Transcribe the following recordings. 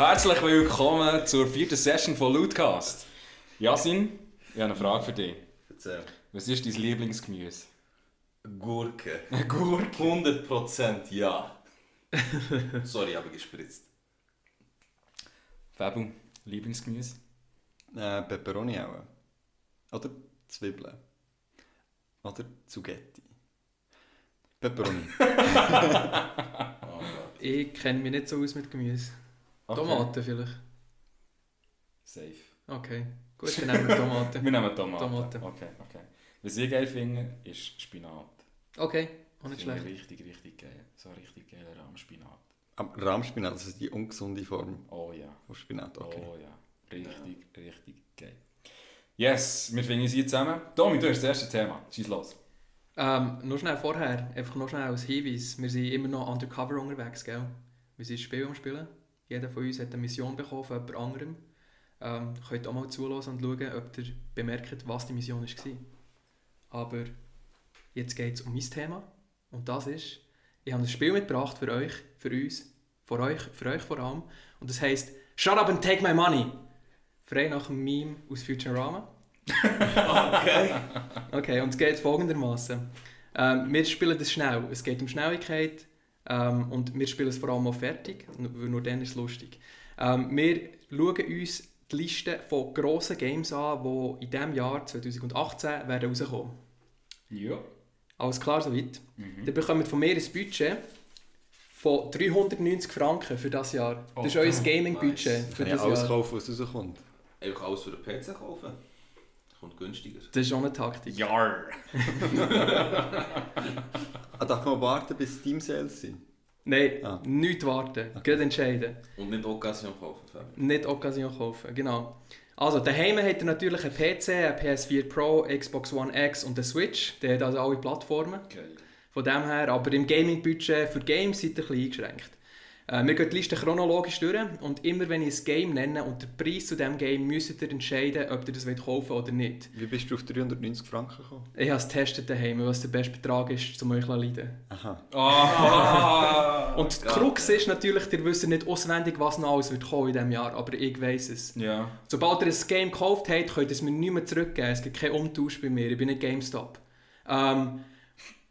Herzlich willkommen zur 4. Session von Lootcast. Yasin, ich habe eine Frage für dich. Erzähl. Was ist dein Lieblingsgemüse? Gurke. Gurke? 100% ja. Sorry, habe gespritzt. Fabu, Lieblingsgemüse? Peperoni auch. Oder Zwiebeln. Oder Zugetti. Peperoni. Ich kenne mich nicht so aus mit Gemüse. Okay. Tomaten vielleicht. Safe. Okay, gut, dann nehmen wir Tomaten. Wir nehmen Tomaten. Tomaten. Okay. Was ich geil finde, ist Spinat. Okay, auch nicht Finde schlecht. ich richtig geil. So ein richtig geiler Rahmspinat. Aber Rahmspinat, das ist die ungesunde Form Oh ja. von Spinat. Okay. Oh ja. Richtig geil. Yes, wir finden sie zusammen. Tommy, du hast das erste Thema. Schieß los. Noch schnell vorher, einfach noch schnell als Hinweis. Wir sind immer noch undercover unterwegs, gell? Wir sind ein Spiel am Spielen. Jeder von uns hat eine Mission bekommen von jemand anderem. Könnt auch mal zuhören und schauen, ob ihr bemerkt, was die Mission war. Aber jetzt geht es um mein Thema. Und das ist, ich habe ein Spiel mitgebracht für euch, für uns, für euch vor allem. Und das heisst «Shut up and take my money!» Frei nach einem Meme aus Futurama. Okay. Okay, und es geht folgendermaßen. Wir spielen das schnell. Es geht um Schnelligkeit und wir spielen es vor allem auch fertig, nur dann ist es lustig. Wir schauen uns die Liste von grossen Games an, die in diesem Jahr 2018 werden rauskommen. Ja. Alles klar soweit? Ihr bekommt von mir ein Budget von 390 Franken für das Jahr. Das ist euer Gaming-Budget für Kann ich das alles Jahr. kaufen, was rauskommt? Einfach alles für den PC kaufen. Das kommt günstiger. Das ist auch eine Taktik. Jar. Darf man warten, bis Steam Sales sind? Nein, Ah. nicht warten. Geht entscheiden. Und nicht Occasion kaufen. Fabi. Nicht Occasion kaufen, genau. Also, daheim hat er natürlich einen PC, einen PS4 Pro, Xbox One X und einen Switch. Der hat also alle Plattformen. Geil. Von dem her, aber im Gaming-Budget für Games seid ihr ein bisschen eingeschränkt. Wir gehen die Liste chronologisch durch und immer wenn ich ein Game nenne und den Preis zu diesem Game, müsst ihr entscheiden, ob ihr das kaufen wollt oder nicht. Wie bist du auf 390 Franken gekommen? Ich habe es getestet daheim, was der beste Betrag ist, um euch zu leiden. Aha. Ah! Und die Krux ist natürlich, ihr wisst nicht auswendig, was noch alles wird kommen in diesem Jahr, aber ich weiss es. Ja. Sobald ihr ein Game gekauft habt, könnt ihr es mir nicht mehr zurückgeben. Es gibt keinen Umtausch bei mir, ich bin nicht GameStop.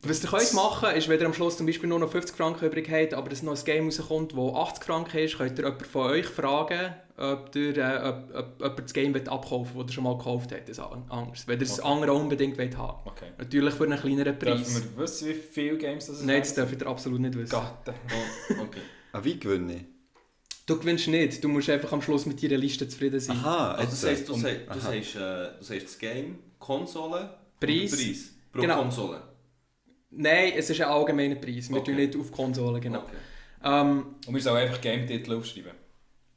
Was ihr könnt machen, ist, wenn ihr am Schluss zum Beispiel nur noch 50 Franken übrig habt, aber es noch ein Game rauskommt, das 80 Franken ist, könnt ihr jemanden von euch fragen, ob ihr das Game abkaufen wollt, das ihr schon mal gekauft habt. Das ist anders. Wenn ihr das andere unbedingt haben wollt. Okay. Natürlich für einen kleineren Preis. Dürfen wir wissen, wie viele Games das Nein, das dürft ihr absolut nicht wissen. Gott. Oh, okay. Wie gewinne ich? Du gewinnst nicht, du musst einfach am Schluss mit deiner Liste zufrieden sein. Aha, Also das heisst, du und- sagst das Game, Konsole Preis. und Preis pro Genau. Konsole. Nein, es ist ein allgemeiner Preis. Wir Okay. tun nicht auf Konsolen, genau. Okay. Und wir sollen einfach Game-Titel aufschreiben.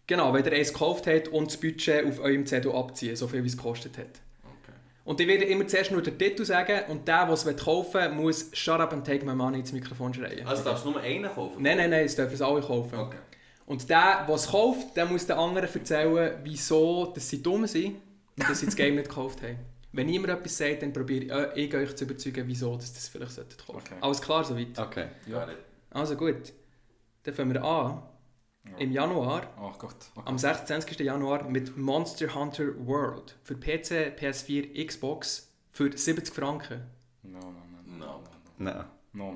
Genau, wenn ihr eins gekauft habt und das Budget auf eurem Zettel abziehen, so viel wie es gekostet hat. Okay. Und ich werde immer zuerst nur den Titel sagen und der, der es kaufen will, muss «Shut up and take my money» ins Mikrofon schreien. Also darfst du nur einen kaufen? Nein, es dürfen es alle kaufen. Okay. Und der, der es kauft, der muss den anderen erzählen, wieso dass sie dumm sind und dass sie das Game nicht gekauft haben. Wenn niemand etwas sagt, dann probiere ich euch zu überzeugen, wieso dass das vielleicht kaufen solltet. Okay. Alles klar soweit? Okay. Ja, nicht. Also gut. Dann fangen wir an. Im Januar, Ach Gott. Okay. am 26. Januar, mit Monster Hunter World. Für PC, PS4, Xbox für 70 Franken. No. Nein. No.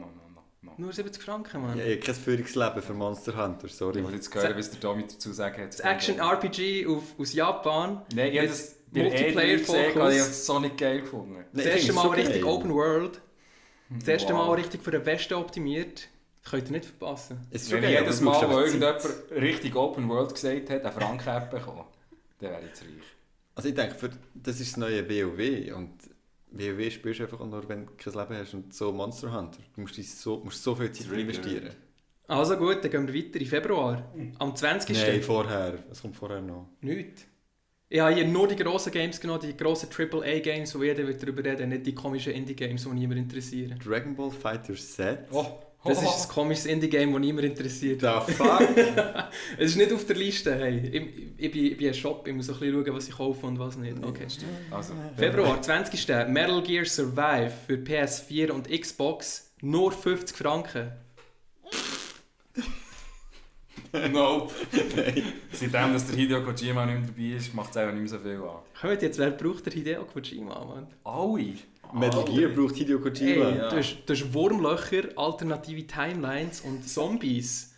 Nur 70 Franken, Mann. Ich habe kein Führungsleben für Monster Hunter, sorry. Ich wollte jetzt hören, was der Tommy dazu sagen hat. Das Action-RPG aus Japan. Nein, ich habe mit das bei der E3 gesehen, habe ich das so nicht geil gefunden. Das ich erste finde es Mal schon richtig geil. Open World. Das erste Mal Wow. richtig für den Westen optimiert. Das könnt ihr nicht verpassen. Es ist Wenn schon geil, jedes aber Mal, du wo brauchst einfach irgendjemand richtig Open World gesagt hat, eine Franken bekommen, dann wäre ich jetzt reich. Also ich denke, das ist das neue WoW und WoW spielst du einfach nur, wenn du kein Leben hast und so Monster Hunter. Du musst so viel Zeit Trigger. investieren. Also gut, dann gehen wir weiter in Februar. Am 20. Nein, vorher. Es kommt vorher noch. Nichts. Ich habe hier nur die grossen Games genommen, die grossen AAA-Games, wo jeder darüber reden, nicht die komischen Indie-Games, die niemand interessieren. Dragon Ball Fighter Z? Das ist ein komisches Indie-Game, das niemand interessiert. The fuck? Es ist nicht auf der Liste. Hey. Ich bin ein Shop, ich muss ein bisschen schauen, was ich kaufe und was nicht. Okay. Also, Februar, 20. Metal Gear Survive für PS4 und Xbox nur 50 Franken. Nope. Nein. Seitdem, dass der Hideo Kojima nicht mehr dabei ist, macht es auch nicht mehr so viel an. Kommt jetzt, wer braucht der Hideo Kojima, Mann? Alle? Metal Gear braucht Hideo Kojima. Ey, ja. du hast Wurmlöcher, alternative Timelines und Zombies.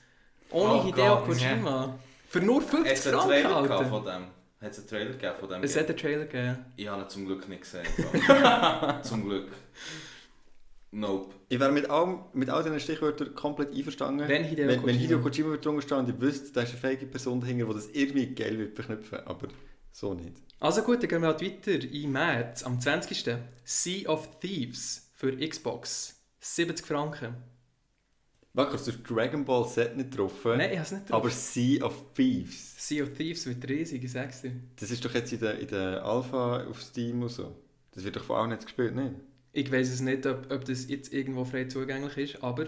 Ohne Oh Hideo Gott, Kojima. Für nur Hat 50 es einen Franken, Trailer gehabt Alter. von dem? Hat es einen Trailer gegeben von dem? Es hat einen Trailer gegeben. Ich habe ihn zum Glück nicht gesehen. Zum Glück. Nope. Ich wäre mit all diesen Stichwörtern komplett einverstanden. Wenn Hideo wenn Kojima. Hideo Kojima wird drunter stehen und ich wüsste, da ist eine fähige Person dahinter, die das irgendwie geil wird verknüpfen. Aber so nicht. Also gut, dann gehen wir halt weiter. Im März, am 20. Sea of Thieves für Xbox. 70 Franken. Warte, du hast Dragon Ball Z nicht getroffen, Nein, ich habe es nicht drauf. aber Sea of Thieves. Sea of Thieves wird riesig, ich sag's dir. Das ist doch jetzt in der Alpha auf Steam und so. Das wird doch von allen jetzt gespielt, nicht? Ich weiss es nicht, ob das jetzt irgendwo frei zugänglich ist, aber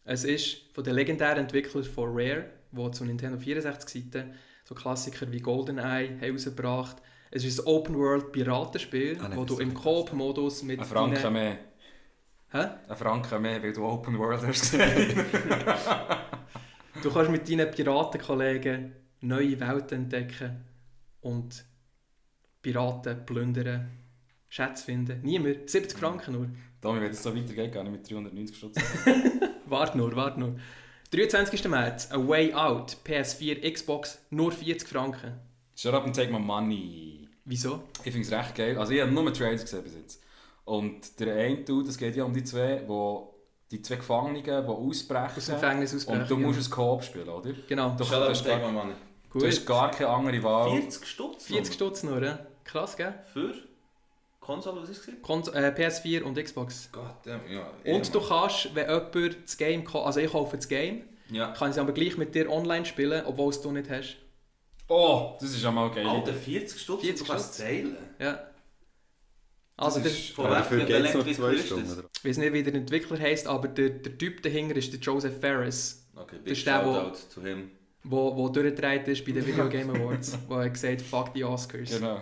es ist von den legendären Entwicklern von Rare, die zu Nintendo 64-Seiten so Klassiker wie GoldenEye haben rausgebracht. Es ist ein Open-World-Piratenspiel, Ah, nein, wo das du ist im nicht Coop-Modus mit Ein Franken mehr. Hä? Ein Franken mehr, weil du Open World hast gesehen. Du kannst mit deinen Piratenkollegen neue Welten entdecken und Piraten plündern, Schätze finden. Niemand. 70 Franken nur. Tommy, wenn es so weitergeht, gehe ich mit 390 Stutz. Warte nur. 23. März, A Way Out, PS4, Xbox, nur 40 Franken. Shut up and take my money. Wieso? Ich finde es recht geil. Also ich habe nur Trails gesehen bis jetzt. Und der eine Dude, es geht ja um die zwei Gefangenen, die ausbrechen. Aus dem Gefängnis ausbrechen. Und du musst ja. ein Koop spielen, oder? Genau. Du Shut up hast and take gar, my money. du hast gar keine andere Wahl. 40 Stutz? 40 Stutz nur, ja? Krass, gell? Für Konsole, was ist es? PS4 und Xbox. Gottverdammt, ja. Und du kannst, wenn jemand das Game kauft, also ich kaufe das Game, Ja. kann ich es aber gleich mit dir online spielen, obwohl es du nicht hast. Oh, das ist ja mal geil. Alter, 40 Stutz, 40 du kannst Stutz. teilen. Ja. Also Das der, ist- Von Aber welcher dafür geht es noch Elektrik 2 ist Stunden. das? Oder? ich weiß nicht, wie der Entwickler heisst, aber der Typ dahinter ist der Joseph Ferris, Okay, Das big ist der, wo- Shoutout to him. wo durchgedreht ist bei den Video Game Awards, wo er gesagt hat, fuck die Oscars. Genau.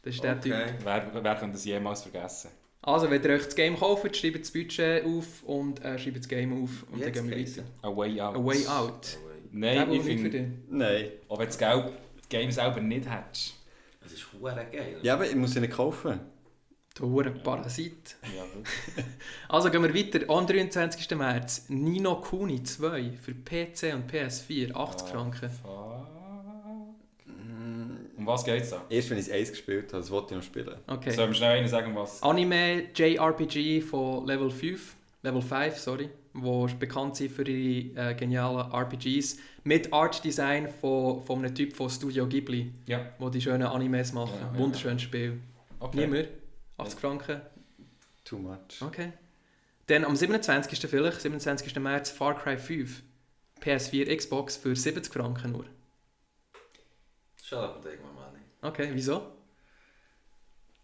Das ist der Typ. Okay. Wer kann das jemals vergessen? Also, wenn ihr euch das Game kauft, schreibt das Budget auf und schreibt das Game auf und Wie dann gehen wir hat's weiter. A Way Out. A Way Out. Nein, Der ich nicht für finde, dich. Nein. auch wenn du das Game selber nicht hättest. Es ist verdammt geil. Ja, aber ich muss sie nicht kaufen. Du hure Parasit. Ja, wirklich. Also gehen wir weiter. Am 23. März Ni no Kuni 2 für PC und PS4, 80 Franken. Fuck. Um was geht's da? Erst wenn ich es 1 gespielt habe, das wollte ich noch spielen. Okay. Sollen wir schnell einen sagen, was? Anime JRPG von Level 5, wo bekannt sind für ihre genialen RPGs mit Art Design von einem Typ von Studio Ghibli, Ja. wo die schönen Animes machen. Ja, ja. Wunderschönes Spiel. Okay. Nicht mehr? 80 Franken. Too much. Okay. Dann am 27. vielleicht, 27. März Far Cry 5. PS4, Xbox für 70 Franken nur. Shut up and take my money. Okay, wieso?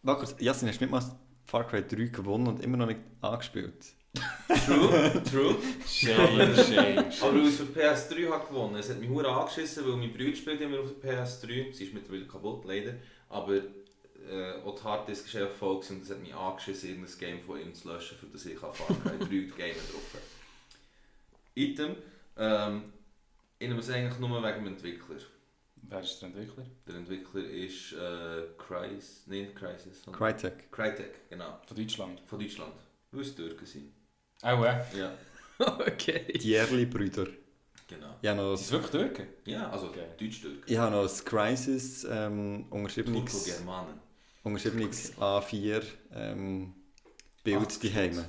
Warte kurz, Jasmin, hast du nicht mal Far Cry 3 gewonnen und immer noch nicht angespielt? True. Shame, shame. Aber weil ich für PS3 habe gewonnen, es hat mich verdammt angeschissen, weil mein Bruder spielt immer auf der PS3. Sie ist mittlerweile kaputt, leider. Aber auch die Harddisk ist einfach voll und es hat mich angeschissen, irgendein Game von ihm zu löschen, für das ich Far Cry 3 Game drauf habe. Item. Ich nehme es eigentlich nur wegen dem Entwickler. Wer ist der Entwickler? Der Entwickler ist Crysis. Crytek. Crytek, genau. Von Deutschland. Von Deutschland. Weil es Türken sind. Auch, Ja, Okay. Die Erli-Brüder. genau. Ich habe noch, Ist es wirklich Türken? Ja, also Okay. Deutsch-Türken. ich habe noch das Crysis unterschriebenes Turko-Germanen. A4 Bild daheim. Geil.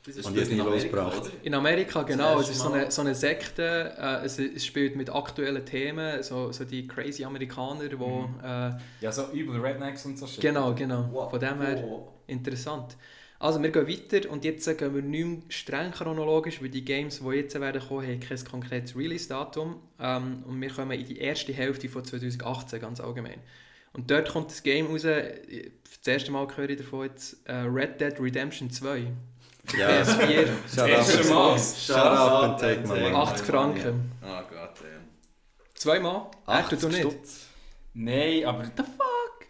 Das Und jetzt in nicht Amerika, losgebracht. oder? In Amerika, genau. Es Das ist erste so eine Sekte. Es spielt mit aktuellen Themen, so die crazy Amerikaner, die... Ja, so übel Rednecks und so shit. genau. Wow. Von dem her Oh. interessant. Also wir gehen weiter und jetzt gehen wir nicht mehr streng chronologisch, weil die Games, die jetzt werden kommen, haben kein konkretes Release-Datum. Und wir kommen in die erste Hälfte von 2018 ganz allgemein. Und dort kommt das Game raus, das erste Mal höre ich davon jetzt, Red Dead Redemption 2. Ja. PS4, Shut erste up. Mal. Shut up and take my money. 80 Franken. Oh Gott, ey. Zweimal? Echt, du nicht? Stutz. Nein, aber... The fuck?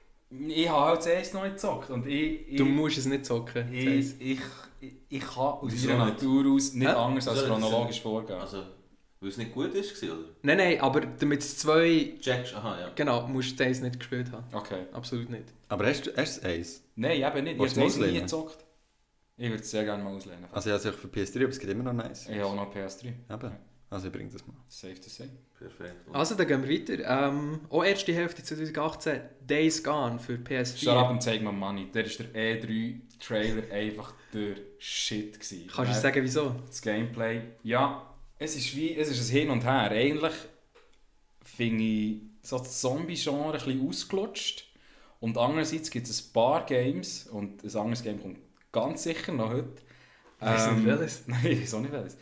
Ich habe halt zuerst noch nicht gezockt. Und Du musst es nicht zocken. das heisst. ich kann aus Wieso meiner nicht? Natur aus nicht Hä? anders als Wieso nicht? chronologisch vorgehen. Also, Weil es nicht gut war, oder? Nein, aber damit es 2... Jack, aha, ja. Genau, musst du eins nicht gespielt haben. Okay. Absolut nicht. Aber hast du das Eis? Nein, eben nicht. Ich Willst du habe es es nie auslehnen? gezockt. Ich würde es sehr gerne mal auslehnen. Also ich habe es für PS3, aber es gibt immer noch nice. Ich habe auch noch PS3. Eben. Also ich bringe das mal. Safe to say. Perfekt. Also, dann gehen wir weiter. Auch erste Hälfte 2018, Days Gone für PS4. Shut up and take my money. Der ist der E3-Trailer einfach der Shit gewesen. Kannst du sagen, wieso? Das Gameplay, ja, es ist ein Hin und Her. Eigentlich finde ich so das Zombie-Genre ein bisschen ausgelutscht. Und andererseits gibt es ein paar Games, und ein anderes Game kommt ganz sicher noch heute. Weiss nicht welches. Nein, ich weiß auch nicht welches.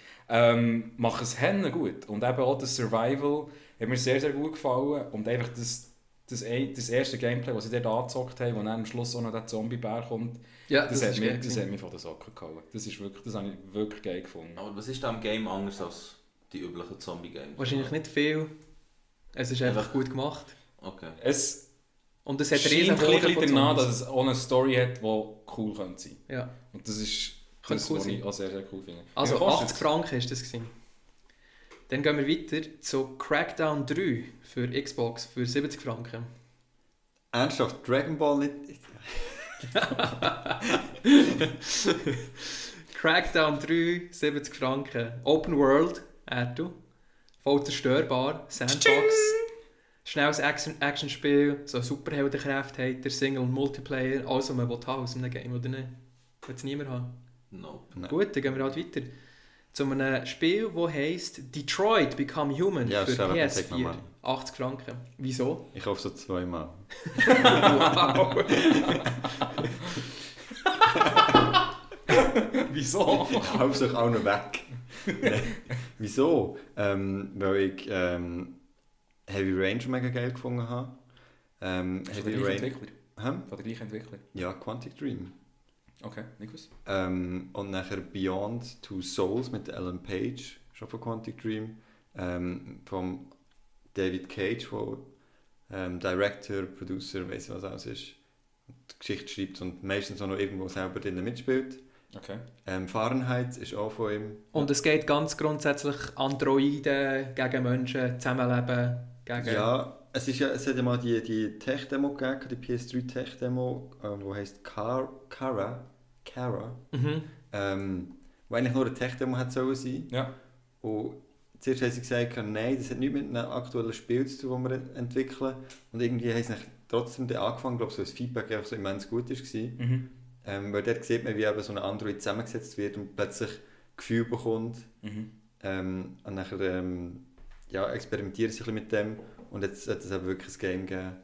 Machen es Hennen gut. Und eben auch das Survival hat mir sehr, sehr gut gefallen. Und einfach das erste Gameplay, das sie dort angezockt haben, wo dann am Schluss auch noch der Zombie-Bär kommt, Ja, das hat geil mich gewesen. von den Socken gehauen. Das habe ich wirklich geil gefunden. Aber was ist da am Game anders als die üblichen Zombie-Games? Wahrscheinlich nicht viel. Es ist einfach gut gemacht. Okay. Es Und es hat scheint ein Horde bisschen von danach, Zombies. dass es auch eine Story hat, die cool könnte sein. Ja. Und das ist Könnte das, cool was sein. ich auch sehr, sehr cool finde. Also Wie viel kostet 80 Franken ist das gewesen. Dann gehen wir weiter zu Crackdown 3 für Xbox für 70 Franken. Ernsthaft, Dragon Ball nicht... Crackdown 3, 70 Franken. Open World, du. Voll zerstörbar, Sandbox. Schnelles Actionspiel, so Superheldenkräfte hat der Single- und Multiplayer. Alles, was man haben will aus einem Game, oder nicht? Will es niemand haben? No. Nein. Gut, dann gehen wir halt weiter. Zu einem Spiel, das heisst Detroit Become Human Ja, für shut up and take my PS4. money. 80 Franken. Wieso? Ich kaufe so zweimal. Wow. Wieso? Hauptsache auch noch weg. Nein. Wieso? Weil ich Heavy Rain schon mega geil gefunden habe. Von der Heavy gleichen Rain... Entwickler? Hä? Von der gleichen Entwickler? Ja, Quantic Dream. Okay, nicht gewusst. Und nachher Beyond Two Souls mit Alan Page, schon von Quantic Dream. Vom David Cage, der Director, Producer, weiss ich was alles ist. Und die Geschichte schreibt und meistens auch noch irgendwo selber drin mitspielt. Okay. Fahrenheit ist auch von ihm. Und es geht ganz grundsätzlich Androiden gegen Menschen, Zusammenleben gegen... Ja, es hat ja mal die Tech-Demo gegeben, die PS3 Tech-Demo, die heisst Kara, Mhm. wo eigentlich nur eine Tech-Demo hätte sollen sein. Ja. Und zuerst haben sie gesagt, nein, das hat nichts mit einem aktuellen Spiel zu tun, das wir entwickeln. Und irgendwie haben sie trotzdem angefangen, glaube ich, so das Feedback einfach so immens gut war. Mhm. Weil dort sieht man, wie eben so ein Android zusammengesetzt wird und plötzlich Gefühl bekommt. Mhm. Und nachher experimentieren sie ein bisschen mit dem. Und jetzt hat es eben wirklich ein Game geben,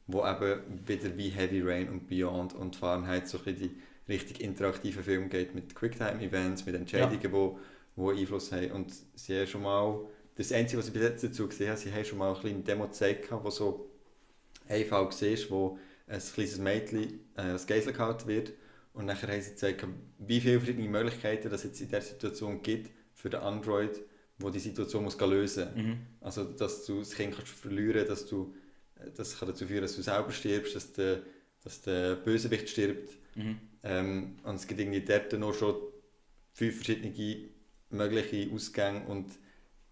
wo eben wieder wie Heavy Rain und Beyond und Fahrenheit so ein bisschen die richtig interaktiven Filme geht mit Quicktime-Events, mit Entscheidungen, die Einfluss haben. Und sie haben schon mal, das Einzige, was ich bis jetzt dazu gesehen habe, sie haben schon mal eine kleine Demo gezeigt, wo so ein Fall war, wo ein kleines Mädchen als Geisel gehalten wird. Und nachher haben sie gezeigt, wie viele verschiedene Möglichkeiten es jetzt in dieser Situation gibt für den Android, wo die Situation muss lösen muss. Mhm. Also, dass du das Kind kannst verlieren kannst, das kann dazu führen, dass du selber stirbst, dass der Bösewicht stirbt. Mhm. Und es gibt irgendwie dort noch schon 5 verschiedene mögliche Ausgänge und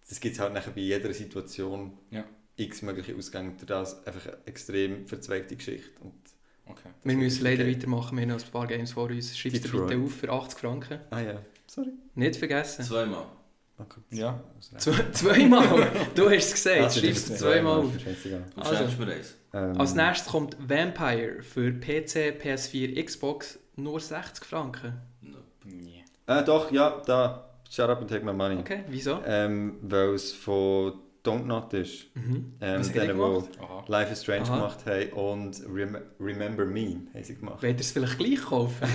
das gibt es halt nachher bei jeder Situation x mögliche Ausgänge. Und das einfach eine extrem verzweigte Geschichte. Und Okay. Wir müssen leider weitermachen, wir haben noch ein paar Games vor uns. Schreib es dir Detroit. bitte auf für 80 Franken. ah ja, sorry. Nicht vergessen. Zweimal. Okay. Ja. Zweimal? Du hast es gesagt, schreib es dir zweimal auf. Scheißegal. Du Also. schenkst mir eins. Als nächstes kommt Vampire für PC, PS4, Xbox nur 60 Franken. No. Nee. Doch, ja, da. Shut up and take my money. Okay, wieso? Weil es von Don't Not ist. Mhm. Was Denen, hat er gemacht? die Aha. Life is Strange Aha. gemacht haben und Remember Me haben sie gemacht. Wollt ihr es vielleicht gleich kaufen?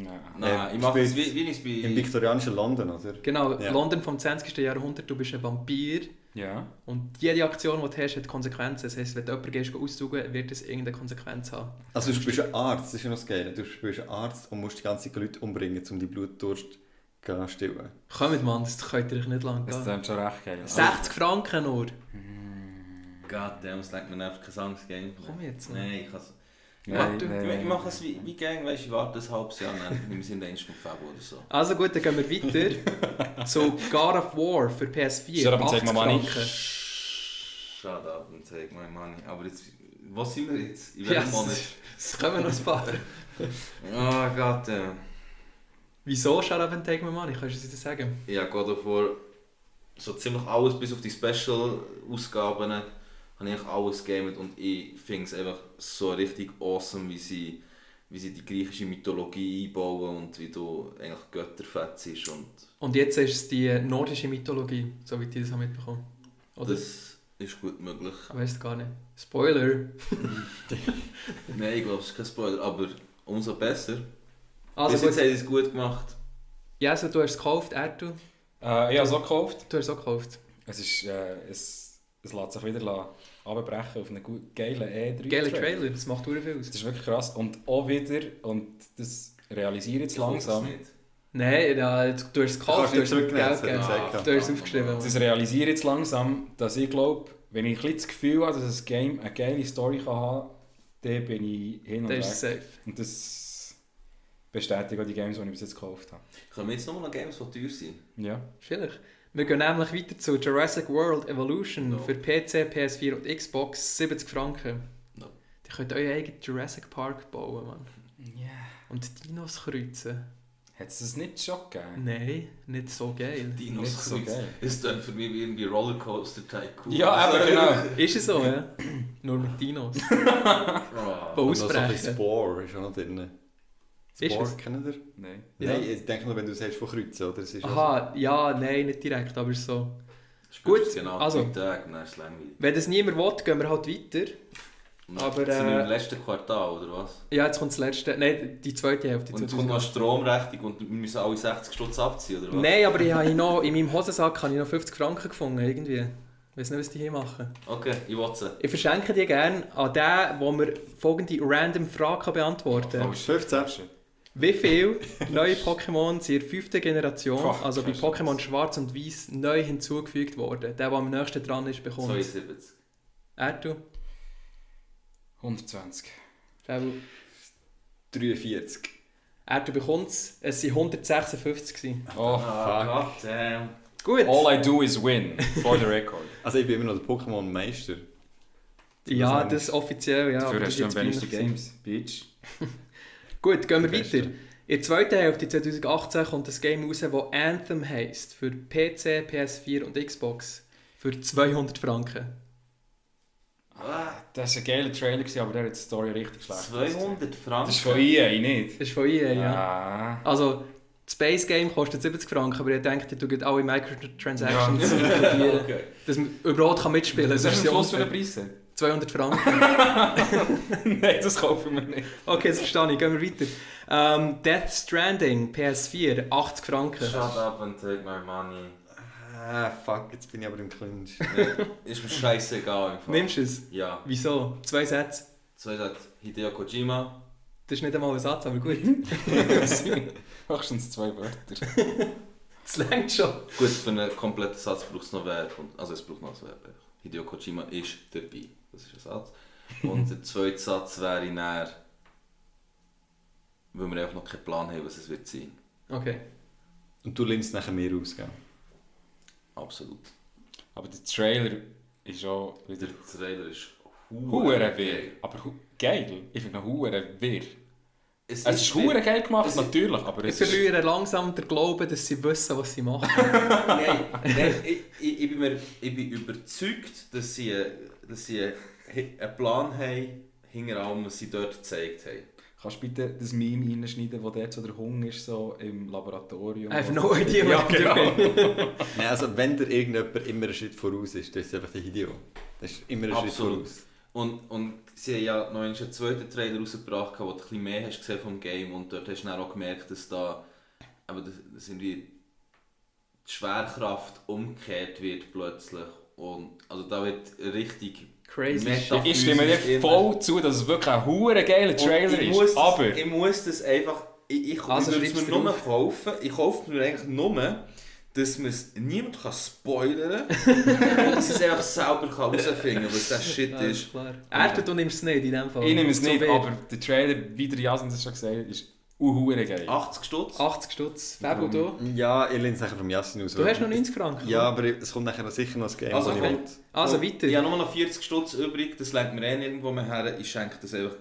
Nein. Nein, ich mache es spielt wie ich es Im bei... viktorianischen London, oder? Genau, Ja. London vom 20. Jahrhundert, du bist ein Vampir Ja. und jede Aktion, die du hast, hat Konsequenzen. Das heisst, wenn du jemanden gehst, auszugehen, wird es irgendeine Konsequenz haben. Also du spielst einen Arzt, das ist ja noch das Geile. Du spielst einen Arzt und musst die ganzen Leute umbringen, um die Blutdurst zu stillen. Kommt man, das könnt ihr euch nicht lange Das gehen. klingt schon recht geil. 60 Franken nur. Goddammit, es legt mir einfach kein Angstgame. Komm jetzt. Nein, ich kann es... Ich mache es wie Gang, weißt du, ich warte ein halbes Jahr, dann nehme ich es in den 1. Februar oder so. Also gut, dann gehen wir weiter zu God of War für PS4. Shut up and take my money. Shut up and take my money. Aber jetzt, was sind wir jetzt? In Ja, welchem Monat? das können wir noch ein paar. Oh Gott, Wieso Shut up and take my money? Kannst du das sagen? Ja, God of War, so ziemlich alles, bis auf die Special-Ausgaben, habe ich eigentlich alles gegeben und ich finde es einfach so richtig awesome, wie sie die griechische Mythologie einbauen und wie du eigentlich götterfett bist. Und jetzt ist es die nordische Mythologie, so wie ich das mitbekommen habe. Oder? Das ist gut möglich. Ich weiss es gar nicht. Spoiler! Nein, ich glaube, es ist kein Spoiler, aber umso besser. Also Bis gut. jetzt haben sie es gut gemacht. Ja, also du hast es gekauft, du? Ich habe es auch gekauft. Du hast es auch gekauft. Es lässt sich wieder abbrechen auf einen geilen E3. Geiler Trailer, das macht sehr viel aus. Das ist wirklich krass. Und auch wieder, und das realisiere ich jetzt langsam, Ich hoffe es nicht. Nein, ja, du hast es gekauft, du hast es Geld gegeben. gesagt. Du hast es aufgeschrieben. das realisiere ich jetzt langsam, dass ich glaube, wenn ich ein bisschen das Gefühl habe, dass ein Game eine geile Story kann haben, dann bin ich hin und Das weg. ist safe. Und das bestätigt auch die Games, die ich bis jetzt gekauft habe. Können wir jetzt noch Games, die teuer sind? Ja. Vielleicht. Wir gehen nämlich weiter zu Jurassic World Evolution No. für PC, PS4 und Xbox, 70 Franken. No. Die könnt euren eigenen Jurassic Park bauen, Mann. Yeah. Und Dinos kreuzen. Hat es das nicht schon gegeben? Nein, nicht so geil. Dinos Nicht so Kreuz. geil. Ist dann für mich wie irgendwie Rollercoaster Tycoon. Ja, aber genau. Ist es so, ja? Nur mit Dinos. Die Oh. Und noch so ein bisschen ausbrechen. Spore ist auch noch drin. Ist Spore, es? kennt ihr? Nein. Ja. Nein, ich denke nur, wenn du sagst von Kreuzen, oder? Es ist Aha, ja, nein, nicht direkt, aber so. Gut, Gut, genau also. 3 Tage und dann ist es langweilig. Wenn das niemand will, gehen wir halt weiter. Und Aber, jetzt sind wir äh, im letzten Quartal, oder was? Ja, jetzt kommt das letzte, nein, die zweite Hälfte. Und jetzt kommt noch Stromrechnung und wir müssen alle 60 Stutz abziehen, oder was? Nein, aber ich habe noch, in meinem Hosensack habe ich noch 50 Franken gefunden, irgendwie. Ich weiß nicht, was die hier machen. Okay, ich will sie. Ich verschenke die gerne an den, der mir folgende random Frage beantworten kann. 15. Wie viele neue Pokémon sind in der 5. Generation, Boah, also bei krass. Pokémon Schwarz und Weiß, neu hinzugefügt worden? Der am nächsten dran ist, bekommt. 72. Du? 120. Du 43. bekommt es. Es waren 156 gewesen. Oh, Gott, damn. Gut. all I do is win, for the record. Also ich bin immer noch der Pokémon-Meister. Ja, Das das ist offiziell, ja. Dafür aber hast du das am ist jetzt wenigsten peinlich Games, Bitch. Gut, gehen wir Die Beste. weiter. In der zweiten Hälfte 2018 kommt das Game raus, das Anthem heisst. Für PC, PS4 und Xbox. Für 200 Franken. Das war ein geiler Trailer, aber der hat die Story richtig schlecht. 200 Franken? Das ist von EA, nicht? Das ist von EA, ja. Ah. Also, das Space Game kostet 70 Franken, aber ich denke, du gehst alle Microtransactions inkludieren, Okay. dass man überhaupt mitspielen kann. Was hast du ja am Schluss für unfair. den Preis? 200 Franken. Nein, das kaufen wir nicht. Okay, das verstehe ich. Gehen wir weiter. Death Stranding, PS4, 80 Franken. Shut up and take my money. Ah, fuck, jetzt bin ich aber im Clinch. Ist mir scheißegal. Im Fall. Nimmst du es? Ja. Wieso? 2 Sätze. 2 sagt Hideo Kojima. Das ist nicht einmal ein Satz, aber gut. Höchstens 2 Wörter. Das längt schon. Gut, für einen kompletten Satz braucht es noch Verb. Also es braucht noch ein Verb. Hideo Kojima ist dabei. Das ist ein Satz. Und der zweite Satz wäre näher, weil wir einfach noch keinen Plan haben, was es wird sein. Okay. Und du lehnst nachher mehr aus, gell? Absolut. Aber der Trailer ist auch wieder Der Trailer ist hure geil. wirr. Aber geil. Ich finde ihn hure wirr. Es Es ist hure geil gemacht, es- natürlich, aber Ich es ist... verliere langsam den Glauben, dass sie wissen, was sie machen. Nein, ich bin überzeugt, dass sie einen Plan haben, hinter allem, was sie dort gezeigt haben. Kannst du bitte das Meme reinschneiden, wo dort so der Hunger ist, so im Laboratorium? I have no idea Ja, what you're genau. doing. Nein, also wenn dir irgendjemand immer einen Schritt voraus ist, dann ist es einfach der Hideo. Das ist immer ein Schritt Absolut. voraus. Und sie haben ja noch einen zweiten Trailer rausgebracht, wo du ein bisschen mehr hast gesehen vom Game und dort hast du dann auch gemerkt, dass da aber das irgendwie die Schwerkraft umgekehrt wird plötzlich und also da wird richtig Crazy Meta- shit. Ich stimme dir voll zu, dass es wirklich ein hure geiler Trailer ich ist, muss aber... ich muss das einfach ich Also würde es schreib's mir nur drauf. kaufen, ich kaufe mir eigentlich nur, dass man es niemand kann spoilern kann und dass es einfach selber herausfinden kann, was das Shit Ja, ist. klar. Du nimmst es nicht in dem Fall. Ich nehme es So nicht, weh. aber der Trailer, wie der Jason das schon gesagt hat, ist hure geil. 80 Stutz? 80 Stutz. Fabio, du? Ja, ich lehne es nachher vom Jasin aus. Du hast noch 90 Franken. Ja, aber es kommt nachher sicher noch das Game, Also, das ich komm. will. Also Ich weiter. habe nur noch 40 Stutz übrig, das lenkt mir nirgendwo mehr her. Ich schenke das einfach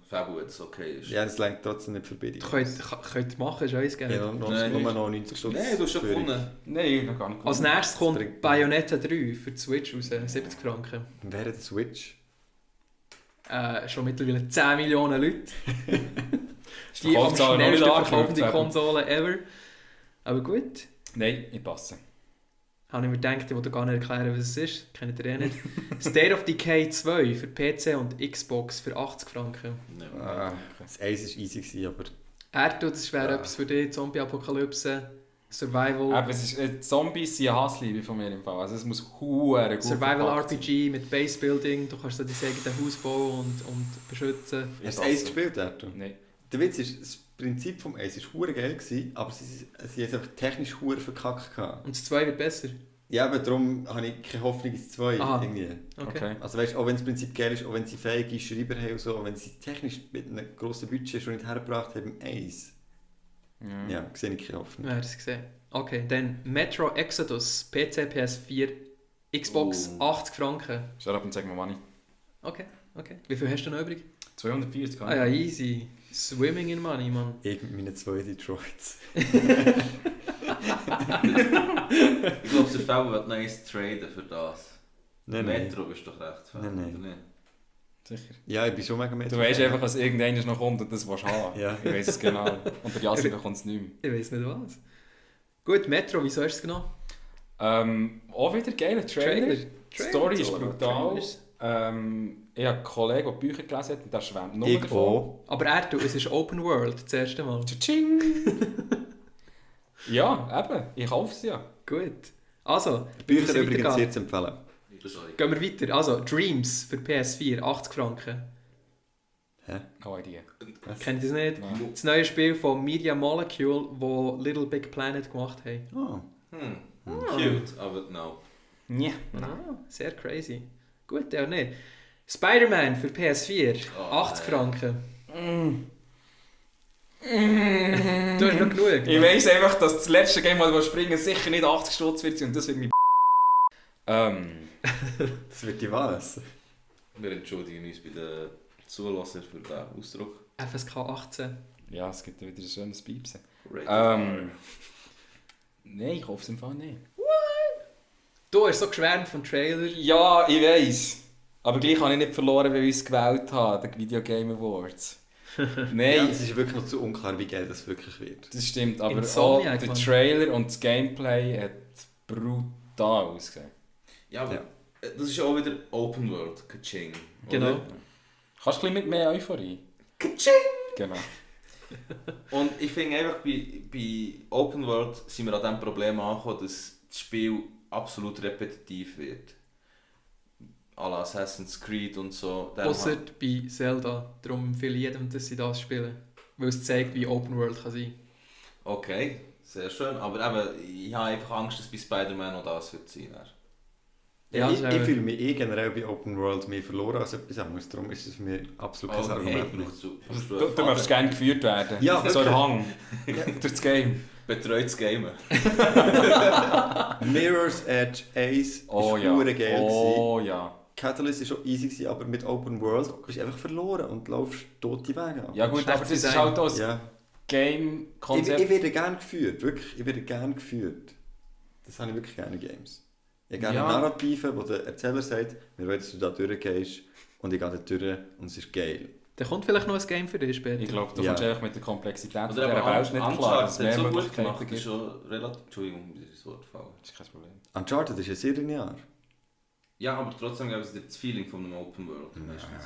Fabu, wenn es okay ist. Ja, das längt trotzdem nicht für beide. Könnt machen, ist euer Geld. Ja, Nein, nur nicht. noch 90 Stutz. Nein, du hast schon für- gewonnen. Nein, ich habe gar nicht Als gewonnen. nächstes kommt bringt- Bayonetta 3 für die Switch raus, 70 Franken. Wer hat den Switch? Schon mittlerweile 10 Millionen Leute. Die am Verkaufszahlen noch nicht schnellsten verkaufende angeschaut, Konsole ever. Aber gut. Nein, ich passe. Habe ich mir gedacht, ich wollte gar nicht erklären, was es ist. Kennt ihr eh nicht. State of Decay 2 für PC und Xbox für 80 Franken. Ah, das 1 war easy, gewesen, aber Das wäre Ja. etwas für dich. Zombie-Apokalypse, Survival. Aber es ist, Zombies sind eine Hassliebe von mir im Fall. Also es muss hure gut Survival verpackt sein. RPG mit Base Building. Du kannst so dein eigenes Haus bauen und beschützen. hast du das 1 gespielt, Erto? Nein. Der Witz ist, das Prinzip vom 1 war hure geil, gewesen, aber sie haben es einfach technisch hure verkackt. Gehabt. Und das 2 wird besser. Ja, aber darum habe ich keine Hoffnung ins 2 Aha. irgendwie. Okay. Also weißt, auch wenn das Prinzip geil ist, auch wenn sie fähige Schreiber haben und so, auch wenn sie es technisch mit einem grossen Budget schon nicht hergebracht haben, im 1. Ja, sehe ich keine Hoffnung. Ja, das gesehen. Okay, dann Metro Exodus, PC, PS4, Xbox, Oh. 80 Franken. Shut up und sag mir Money. Okay. Wie viel hast du noch übrig? 240 Ah ja, easy. Swimming in Money, Mann. Ich mit meinen 2 Detroits. Ich glaube, der Fabu wird nice traden für das. Nein, Metro bist du doch recht Fan, Nein, nein. oder nicht? Sicher. Ja, ich bin schon mega mit. Du weißt einfach, dass irgendeiner noch kommt und das willst du haben. Ja. Ich weiß es genau. Und der Jasin bekommt es nicht mehr. Ich weiß nicht was. Gut, Metro, wieso hast du es genommen? Auch wieder geiler Trailer. Die Story ist brutal. Trailers. Ich habe einen Kollegen, der Bücher gelesen hat und der schwärmt nur Ich davon. auch. Aber es ist Open World, das erste Mal. Tsching! Ja, eben. Ich kaufe es ja. Gut. Also, Die Bücher wir müssen übrigens weitergehen. sehr zu empfehlen. Gehen wir weiter. Also, Dreams für PS4, 80 Franken. Hä? No idea. Was? Kennt ihr das nicht? Nein. Das neue Spiel von Media Molecule, das Little Big Planet gemacht haben. Oh. Cute, aber no. Ja. Ah, sehr crazy. Gut, ja nicht. Spider-Man für PS4, Oh, 80 Franken. Mm. Du hast noch genug. Ich weiss einfach, dass das letzte Game, das wir springen, sicher nicht 80 Stutz wird sein und das wird mich Das wird die was? Wir entschuldigen uns bei den Zulassern für den Ausdruck. FSK 18. Ja, es gibt wieder ein schönes Piepsen. Rated Nein, ich hoffe es im Fall nicht. Du hast so geschwärmt vom Trailer. Ja, ich weiss. Aber gleich habe ich nicht verloren, weil ich es gewählt habe, den Video Game Awards. Ja, Nein, es ist wirklich noch zu unklar, wie geil das wirklich wird. das stimmt. Aber auch Insomniac, der Mann. Trailer und das Gameplay hat brutal ausgesehen. Ja, aber Ja. das ist auch wieder Open World. Kaching. Genau. Oder? Kannst du ein bisschen mit mehr Euphorie? Kaching! Genau. Und ich finde einfach, bei Open World sind wir an dem Problem angekommen, dass das Spiel absolut repetitiv wird. À la Assassin's Creed und so. Darum Ausser bei Zelda. Darum empfehle ich jedem, dass sie das spielen. Weil es zeigt, wie Open World kann sein. Okay, sehr schön. Aber eben, ich habe einfach Angst, dass bei Spider-Man noch das wird sein. Ja, ich das ist auch- fühle mich generell bei Open World mehr verloren als etwas anderes. Darum ist es für mich absolut kein Argument mehr. Du möchtest gerne geführt werden. Ja, so ein wirklich. Hang. Durch das Game. Betreutes Gamen. Mirror's Edge Ace Oh ist ja. hure geil. Oh ja. Catalyst war schon easy, gewesen, aber mit Open World bist du einfach verloren und laufst tote Wege ab. Ja gut, Schlecht aber das ist Design. halt auch das Ja. Game-Konzept. Ich werde gerne geführt, wirklich. Ich werde gerne geführt. Das habe ich wirklich gerne in Games. Ich habe gerne Ja. Narrative, wo der Erzähler sagt, wir wollen, dass du da durchgehst und ich gehe da durch und es ist geil. Dann kommt vielleicht noch ein Game für dich später. Ich glaube, du Ja. kommst einfach mit der Komplexität von Oder dieser eben Welt nicht klar, dass es Uncharted mehr hat so gut Möglichkeiten gemacht, ist gibt. schon relativ... Entschuldigung, wie das Wort fallen. Das ist kein Problem. Uncharted ist ja sehr linear. Ja, aber trotzdem gab es dir das Feeling von einem Open World. meistens.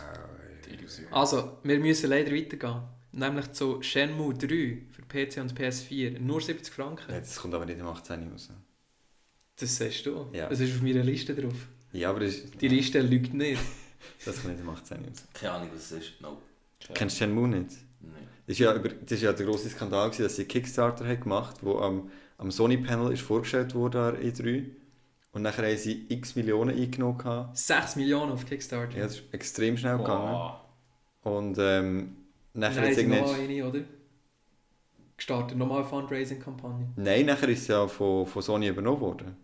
Die Illusion. Also, wir müssen leider weitergehen. Nämlich zu Shenmue 3 für PC und PS4. Nur 70 Franken. Ja, das kommt aber nicht im 18 raus. Das sagst du. Ja. Das ist auf meiner Liste drauf. Ja, aber Die Liste lügt nicht. das kommt nicht im 18 raus. Keine Ahnung, was es ist. No. Kennst du Shenmue nicht? Nein. Das war ja der grosse Skandal, gewesen, dass sie Kickstarter haben gemacht haben, wo am Sony-Panel ist vorgestellt worden an E3. Und nachher haben sie x Millionen eingenommen. gehabt. 6 Millionen auf Kickstarter. Ja, das ist extrem schnell gegangen. Boah. Und nachher Nein, ist sie noch irgendwie... eine, oder? Gestartet, nochmal eine Fundraising-Kampagne. Nein, nachher ist es ja von Sony übernommen worden.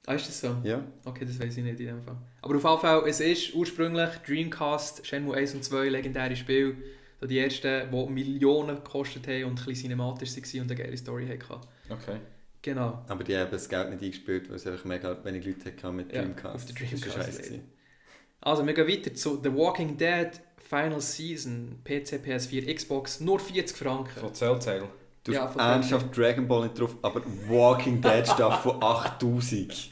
Ah, ist das so? Ja. Okay, das weiß ich nicht in dem Fall. Aber auf jeden Fall, es ist ursprünglich Dreamcast, Shenmue 1 und 2, legendäre Spiel. So die ersten, die Millionen gekostet haben und ein bisschen cinematisch waren und eine geile Story hatten. Okay. Genau. Aber die haben das Geld nicht eingespielt, weil es einfach mega wenig Leute hatten mit Ja, Dreamcast. auf der Das ist Dreamcast scheiße leider. gewesen. Also, wir gehen weiter zu The Walking Dead Final Season. PC, PS4, Xbox, nur 40 Franken. Von Telltale. Du Ja, hast von ernsthaft Dragon Ball nicht drauf, aber Walking Dead steht von 8000.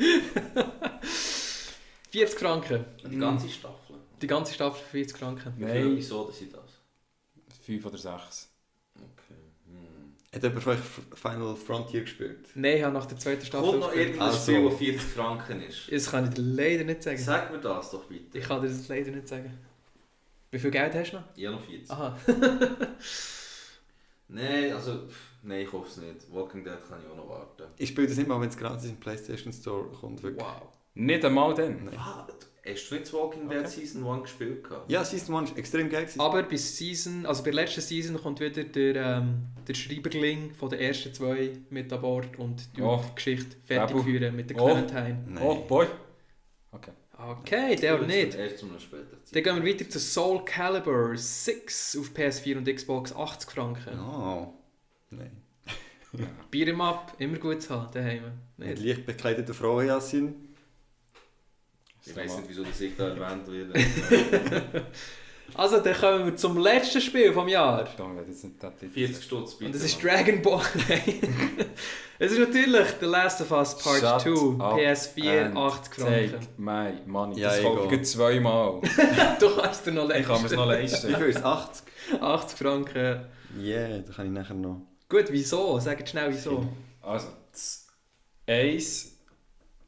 40 Franken. Die ganze Staffel. Die ganze Staffel für 40 Franken. Nein. Wieso, dass ich das? 5 oder 6. Okay. Hat jemand von euch Final Frontier gespielt? Nein, ich habe nach der zweiten Staffel... Kommt noch irgendein Also. Spiel, das 40 Franken ist? Das kann ich dir leider nicht sagen. Sag mir das doch bitte. Ich kann dir das leider nicht sagen. Wie viel Geld hast du noch? Ich habe noch 40. Aha. Nein, also... Nein, ich hoffe es nicht. Walking Dead kann ich auch noch warten. Ich spiele das nicht mal, wenn es gratis im PlayStation Store kommt. Wirklich. Wow. Nicht einmal dann. Nein. Ah, hast du nicht Walking Dead Okay. Season 1 gespielt? Gehabt? Ja, Season 1 war extrem geil. gewesen. Aber bis Season, also bei der letzten Season kommt wieder der Schreiberling von den ersten 2 mit an Bord und die Oh. Geschichte fertig Fabu. führen mit der Oh. Clementine. Nein. Oh, boy. Okay. Okay, der oder nicht. Erst zum später. Dann gehen wir weiter zu Soul Calibur 6 auf PS4 und Xbox, 80 Franken. Oh. Nein. Beat'em Up, immer gut zu haben, daheim. Mit Nicht? leicht bekleideter Frau, Yasin. Ich weiß nicht, wieso das ich da erwähnt werde. Also, dann kommen wir zum letzten Spiel vom Jahr. Ich werde jetzt nicht das 40 Stutz bitte. Und das ist Mann. Dragon Ball. Es ist natürlich The Last of Us Part Shut 2, up PS4, and 80 Franken. Take my money. Ja, Das ich kaufe ich gehe. gleich zweimal. Du kannst dir noch Ich kann mir es leisten. noch Wie leisten. viel ist es? 80? 80 Franken. Yeah, da kann ich nachher noch. Gut, wieso? Sagt schnell wieso. Also, das Eis.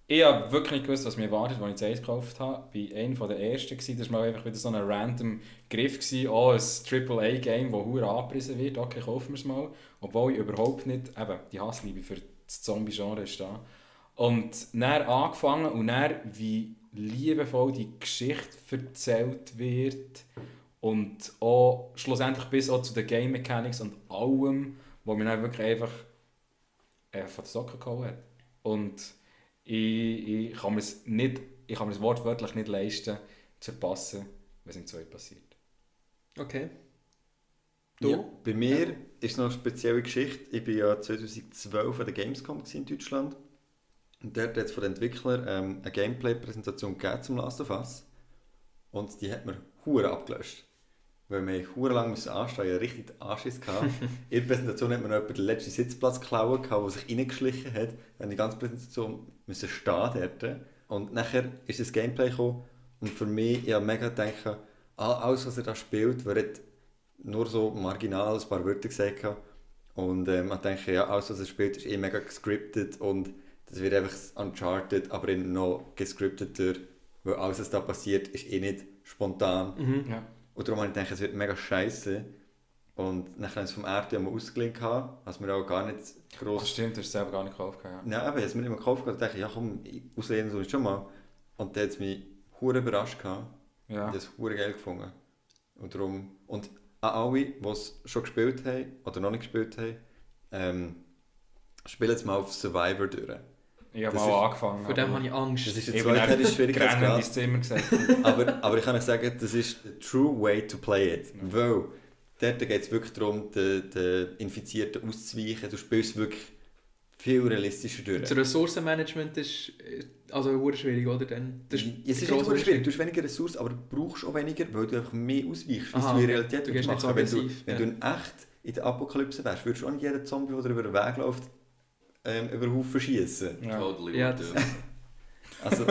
Ich habe wirklich nicht gewusst, was mir erwartet, als ich das Eis gekauft habe. Ich war einer der ersten. Das war mal einfach wieder so ein random Griff. Oh, ein AAA-Game, das verdammt angepriesen wird. Okay, kaufen wir es mal. Obwohl ich überhaupt nicht, eben, die Hassliebe für das Zombie-Genre ist da. Und dann angefangen und dann, wie liebevoll die Geschichte erzählt wird. Und auch schlussendlich bis auch zu den Game Mechanics und allem, wo mir dann wirklich einfach von der Socke gehauen hat. Und ich kann mir es wortwörtlich nicht leisten, zu verpassen, was im 2 passiert. Okay. Du? Ja, bei mir ist es noch eine spezielle Geschichte. Ich war ja 2012 an der Gamescom in Deutschland. Und dort hat es von den Entwicklern eine Gameplay-Präsentation gegeben zum Last of Us. Und die hat mir hure abgelöscht. Weil wir hure lang anstehen, ja richtig Anschiss gehabt. In der Präsentation hat mir noch jemand den letzten Sitzplatz geklaut, der sich reingeschlichen hat. Dann die ganze Präsentation müssen stehen dort. Und nachher ist das Gameplay gekommen. Und für mich, ich habe mega gedacht, alles was er da spielt, wird nur so marginal ein paar Wörter gesagt. Und ich denke, ja, alles was er spielt ist mega gescriptet und das wird einfach Uncharted, aber in noch gescripteter, weil alles was da passiert ist nicht spontan. Mhm. Ja. Und darum habe ich gedacht, es wird mega scheiße. Und dann habe ich es vom RT mal ausgelehnt, was mir auch gar nicht Das gross... stimmt, du hast es selber gar nicht gekauft. Ja. Nein, aber ich habe es mir nicht mehr gekauft und dachte, ja komm, auslehnen soll ich schon mal. Und dann hat es mich hure überrascht gehabt. Ja. Ich habe es hure geil gefunden. Und darum... Und an alle, die es schon gespielt haben oder noch nicht gespielt haben, spielen jetzt mal auf Survivor durch. Ich habe Das mal ist- angefangen. Vor dem habe ich Angst. Das ist der Ich bin zweite Teil des grennend Schwierigkeitsgrad. ins Zimmer gesagt. aber ich kann euch sagen, das ist the true way to play it. Weil dort geht es wirklich darum, den Infizierten auszuweichen. Du spielst wirklich viel realistischer durch. Das Ressourcenmanagement ist also verdammt schwierig, oder? Dann, das Es ist der nicht grosse super schwierig, du Unterschied. hast weniger Ressourcen, aber du brauchst auch weniger, weil du einfach mehr ausweichst, wie Aha, du in okay. Realität Du gehst nicht so machen. Wenn du aggressiv, wenn ja. du in echt in der Apokalypse wärst, würdest du auch nicht jeden Zombie, der dir über den Weg läuft, über den Haufen schießen. Ja. Totally Ja, would das- do. Also,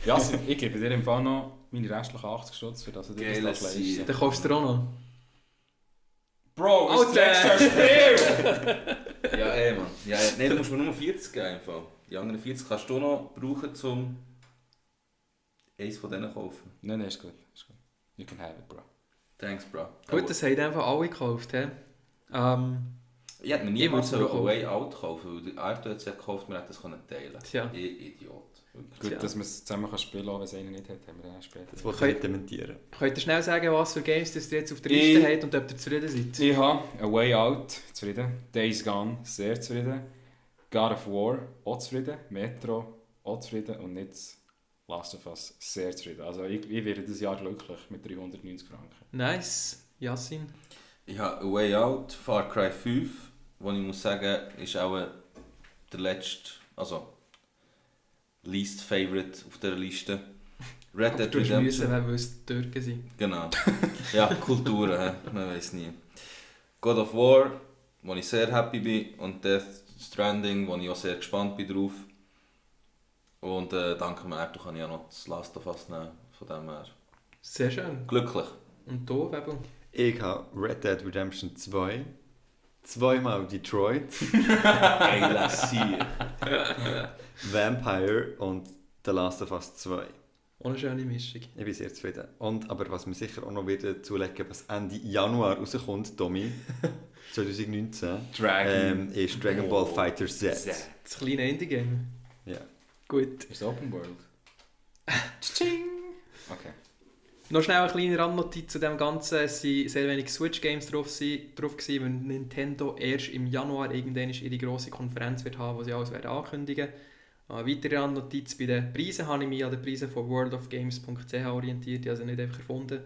Ja, also, ich gebe dir im Fall noch meine restlichen 80 Stutz, für das du dir das Geiles leisten. Ziel. Dann kaufst du dir auch noch. Bro, Alter! das letzte Spiel! Ja, Mann. Ja, nein, du musst mir nur 40 geben. Einfach. Die anderen 40 kannst du noch brauchen, um eins von denen zu kaufen. Nein, ist gut. Ist gut. You can have it, bro. Thanks, Bro. Gut, das haben einfach alle gekauft. He? Ich hätte mir Ich niemals würd's mir so auch A Way Out kaufen, weil der Arthur hat es ja gekauft, wir hätten es teilen können. Tja. Idiot. Wirklich. Gut, Ja. dass man es zusammen spielen kann, wenn es einer nicht hat, haben wir dann später. Das wollte Könnt- ich nicht dementieren. Könnt ihr schnell sagen, was für Games das ihr jetzt auf der Ich- Liste habt und ob ihr zufrieden seid? Ich habe A Way Out, zufrieden. Days Gone, sehr zufrieden. God of War, auch zufrieden. Metro, auch zufrieden. Und jetzt Last of Us, sehr zufrieden. Also ich werde dieses Jahr glücklich mit 390 Franken. Nice. Yassin? Ich habe A Way Out, Far Cry 5, wo ich muss sagen, ist auch der letzte, also least favorite auf dieser Liste. Red Aber Dead du hast müssen, Redemption. weil es Türken sind. Genau. Ja, Kulturen, hä? Man weiß nie. God of War, wo ich sehr happy bin, und Death Stranding, wo ich auch sehr gespannt bin drauf. Und dank dem Erdo kann ich auch noch das Last of Us nehmen, von dem her. Sehr schön. Glücklich. Und du, Webel? Ich habe Red Dead Redemption 2, zweimal Detroit, Geiler Sieg. Vampire und The Last of Us 2. Auch eine schöne Mischung. Ich bin sehr zufrieden. Und, aber was wir sicher auch noch wieder zulegen, was Ende Januar rauskommt, Tommy, 2019, ist Dragon Ball Fighter Z. Das kleine Indie-Game. Ja. Gut. Ist es Open World? Okay. Noch schnell eine kleine Randnotiz zu dem Ganzen. Es waren sehr wenig Switch-Games drauf gewesen, weil Nintendo erst im Januar irgendwann ihre grosse Konferenz wird haben, wo sie alles werden ankündigen. Eine weitere Randnotiz: bei den Preisen habe ich mich an den Preisen von worldofgames.ch orientiert, die also nicht einfach erfunden.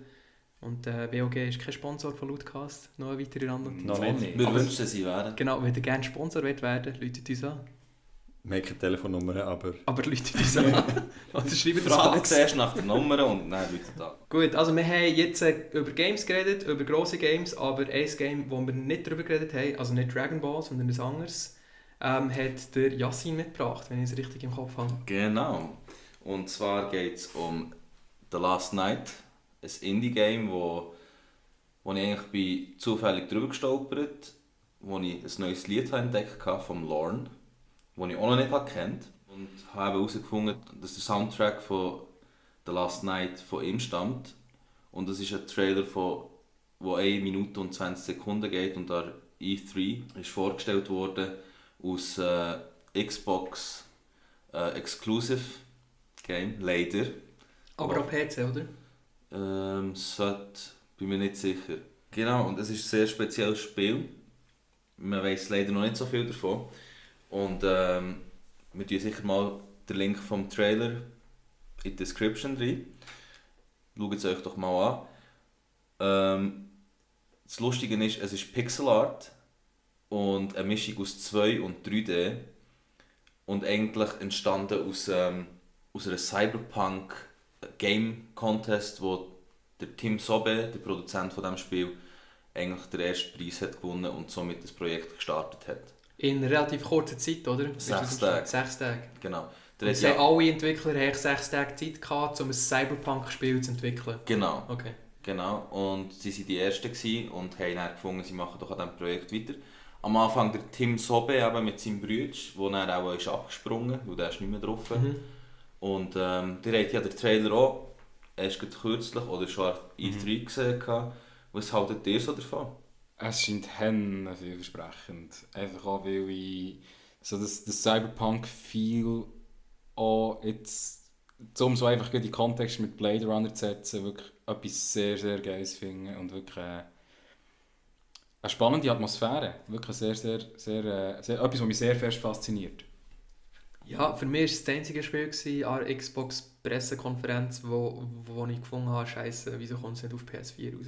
Und WOG ist kein Sponsor von Lootcast. Noch eine weitere Randnotiz. Noch nicht. Wir wünschen, sie wären. Genau, wenn ihr gerne Sponsor wollt werden, läutet uns an. Wir haben keine Telefonnummer, aber Aber läutet uns an. Oder schreibt uns Frage Fax. zuerst nach der Nummer und dann Leute da. Gut, also wir haben jetzt über Games geredet, über grosse Games, aber ein Game, wo wir nicht darüber geredet haben, also nicht Dragon Ball, sondern ein anderes, hat der Yassin mitgebracht, wenn ich es richtig im Kopf habe. Genau. Und zwar geht es um The Last Night, ein Indie-Game, wo ich eigentlich bin zufällig drüber gestolpert, wo ich ein neues Lied habe entdeckt habe vom Lorne, das ich auch noch nicht kennt, und habe herausgefunden, dass der Soundtrack von The Last Night von ihm stammt. Und das ist ein Trailer, der 1 Minute und 20 Sekunden geht, und an E3 ist vorgestellt worden aus Xbox Exclusive Game, leider. Aber auf PC, oder? Bin mir nicht sicher. Genau, und es ist ein sehr spezielles Spiel. Man weiß leider noch nicht so viel davon. Und wir tun sicher mal den Link vom Trailer in die Description rein. Schaut es euch doch mal an. Das Lustige ist, es ist Pixel Art und eine Mischung aus 2 und 3D. Und eigentlich entstanden aus einer Cyberpunk Game Contest, wo der Tim Sobe, der Produzent von diesem Spiel, eigentlich den ersten Preis hat gewonnen und somit das Projekt gestartet hat. In relativ kurzer Zeit, oder? 6 Tage. 6 Tage. Genau. Und Der hat sie haben alle Entwickler haben 6 Tage Zeit gehabt, um ein Cyberpunk-Spiel zu entwickeln. Genau, Okay. genau. Und sie waren die Ersten gewesen und haben dann gefunden, sie machen doch an diesem Projekt weiter. Am Anfang der Tim Sobe eben mit seinem Bruder, wo er auch ist abgesprungen, weil der ist nicht mehr drauf. Mhm. Und der hat ja den Trailer auch erst kürzlich oder schon an E3 gesehen. Was haltet ihr so davon? Es scheint vielversprechend. Einfach auch, weil ich so das Cyberpunk-Feel auch jetzt, um so einfach in den Kontext mit Blade Runner zu setzen, wirklich etwas sehr, sehr Geiles finde und wirklich eine spannende Atmosphäre. Wirklich sehr, sehr, sehr, etwas, was mich sehr fest fasziniert. Ja, für mich war es das einzige Spiel gewesen, an der Xbox-Pressekonferenz, wo ich gefunden habe, Scheiße, wieso kommt es nicht auf PS4 raus?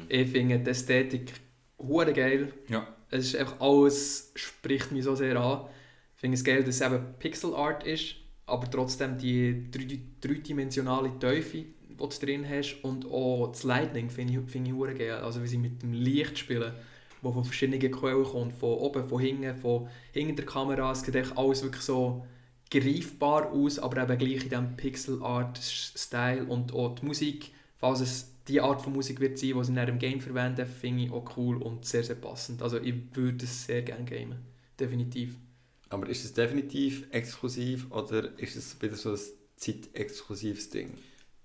Ich finde die Ästhetik hure geil. Ja. Es ist einfach alles, spricht mich so sehr an. Ich finde es geil, dass es eben Pixel Art ist, aber trotzdem die dreidimensionale Tiefe, die du drin hast, und auch das Lighting finde ich hure geil. Also wie sie mit dem Licht spielen, das von verschiedenen Quellen kommt, von oben, von hinten der Kamera. Es sieht echt alles wirklich so greifbar aus, aber eben gleich in diesem Pixel Art Style, und auch die Musik, falls es die Art von Musik wird sein, die sie in einem Game verwenden, finde ich auch cool und sehr, sehr passend. Also ich würde es sehr gerne gamen. Definitiv. Aber ist es definitiv exklusiv oder ist es wieder so ein zeitexklusives Ding?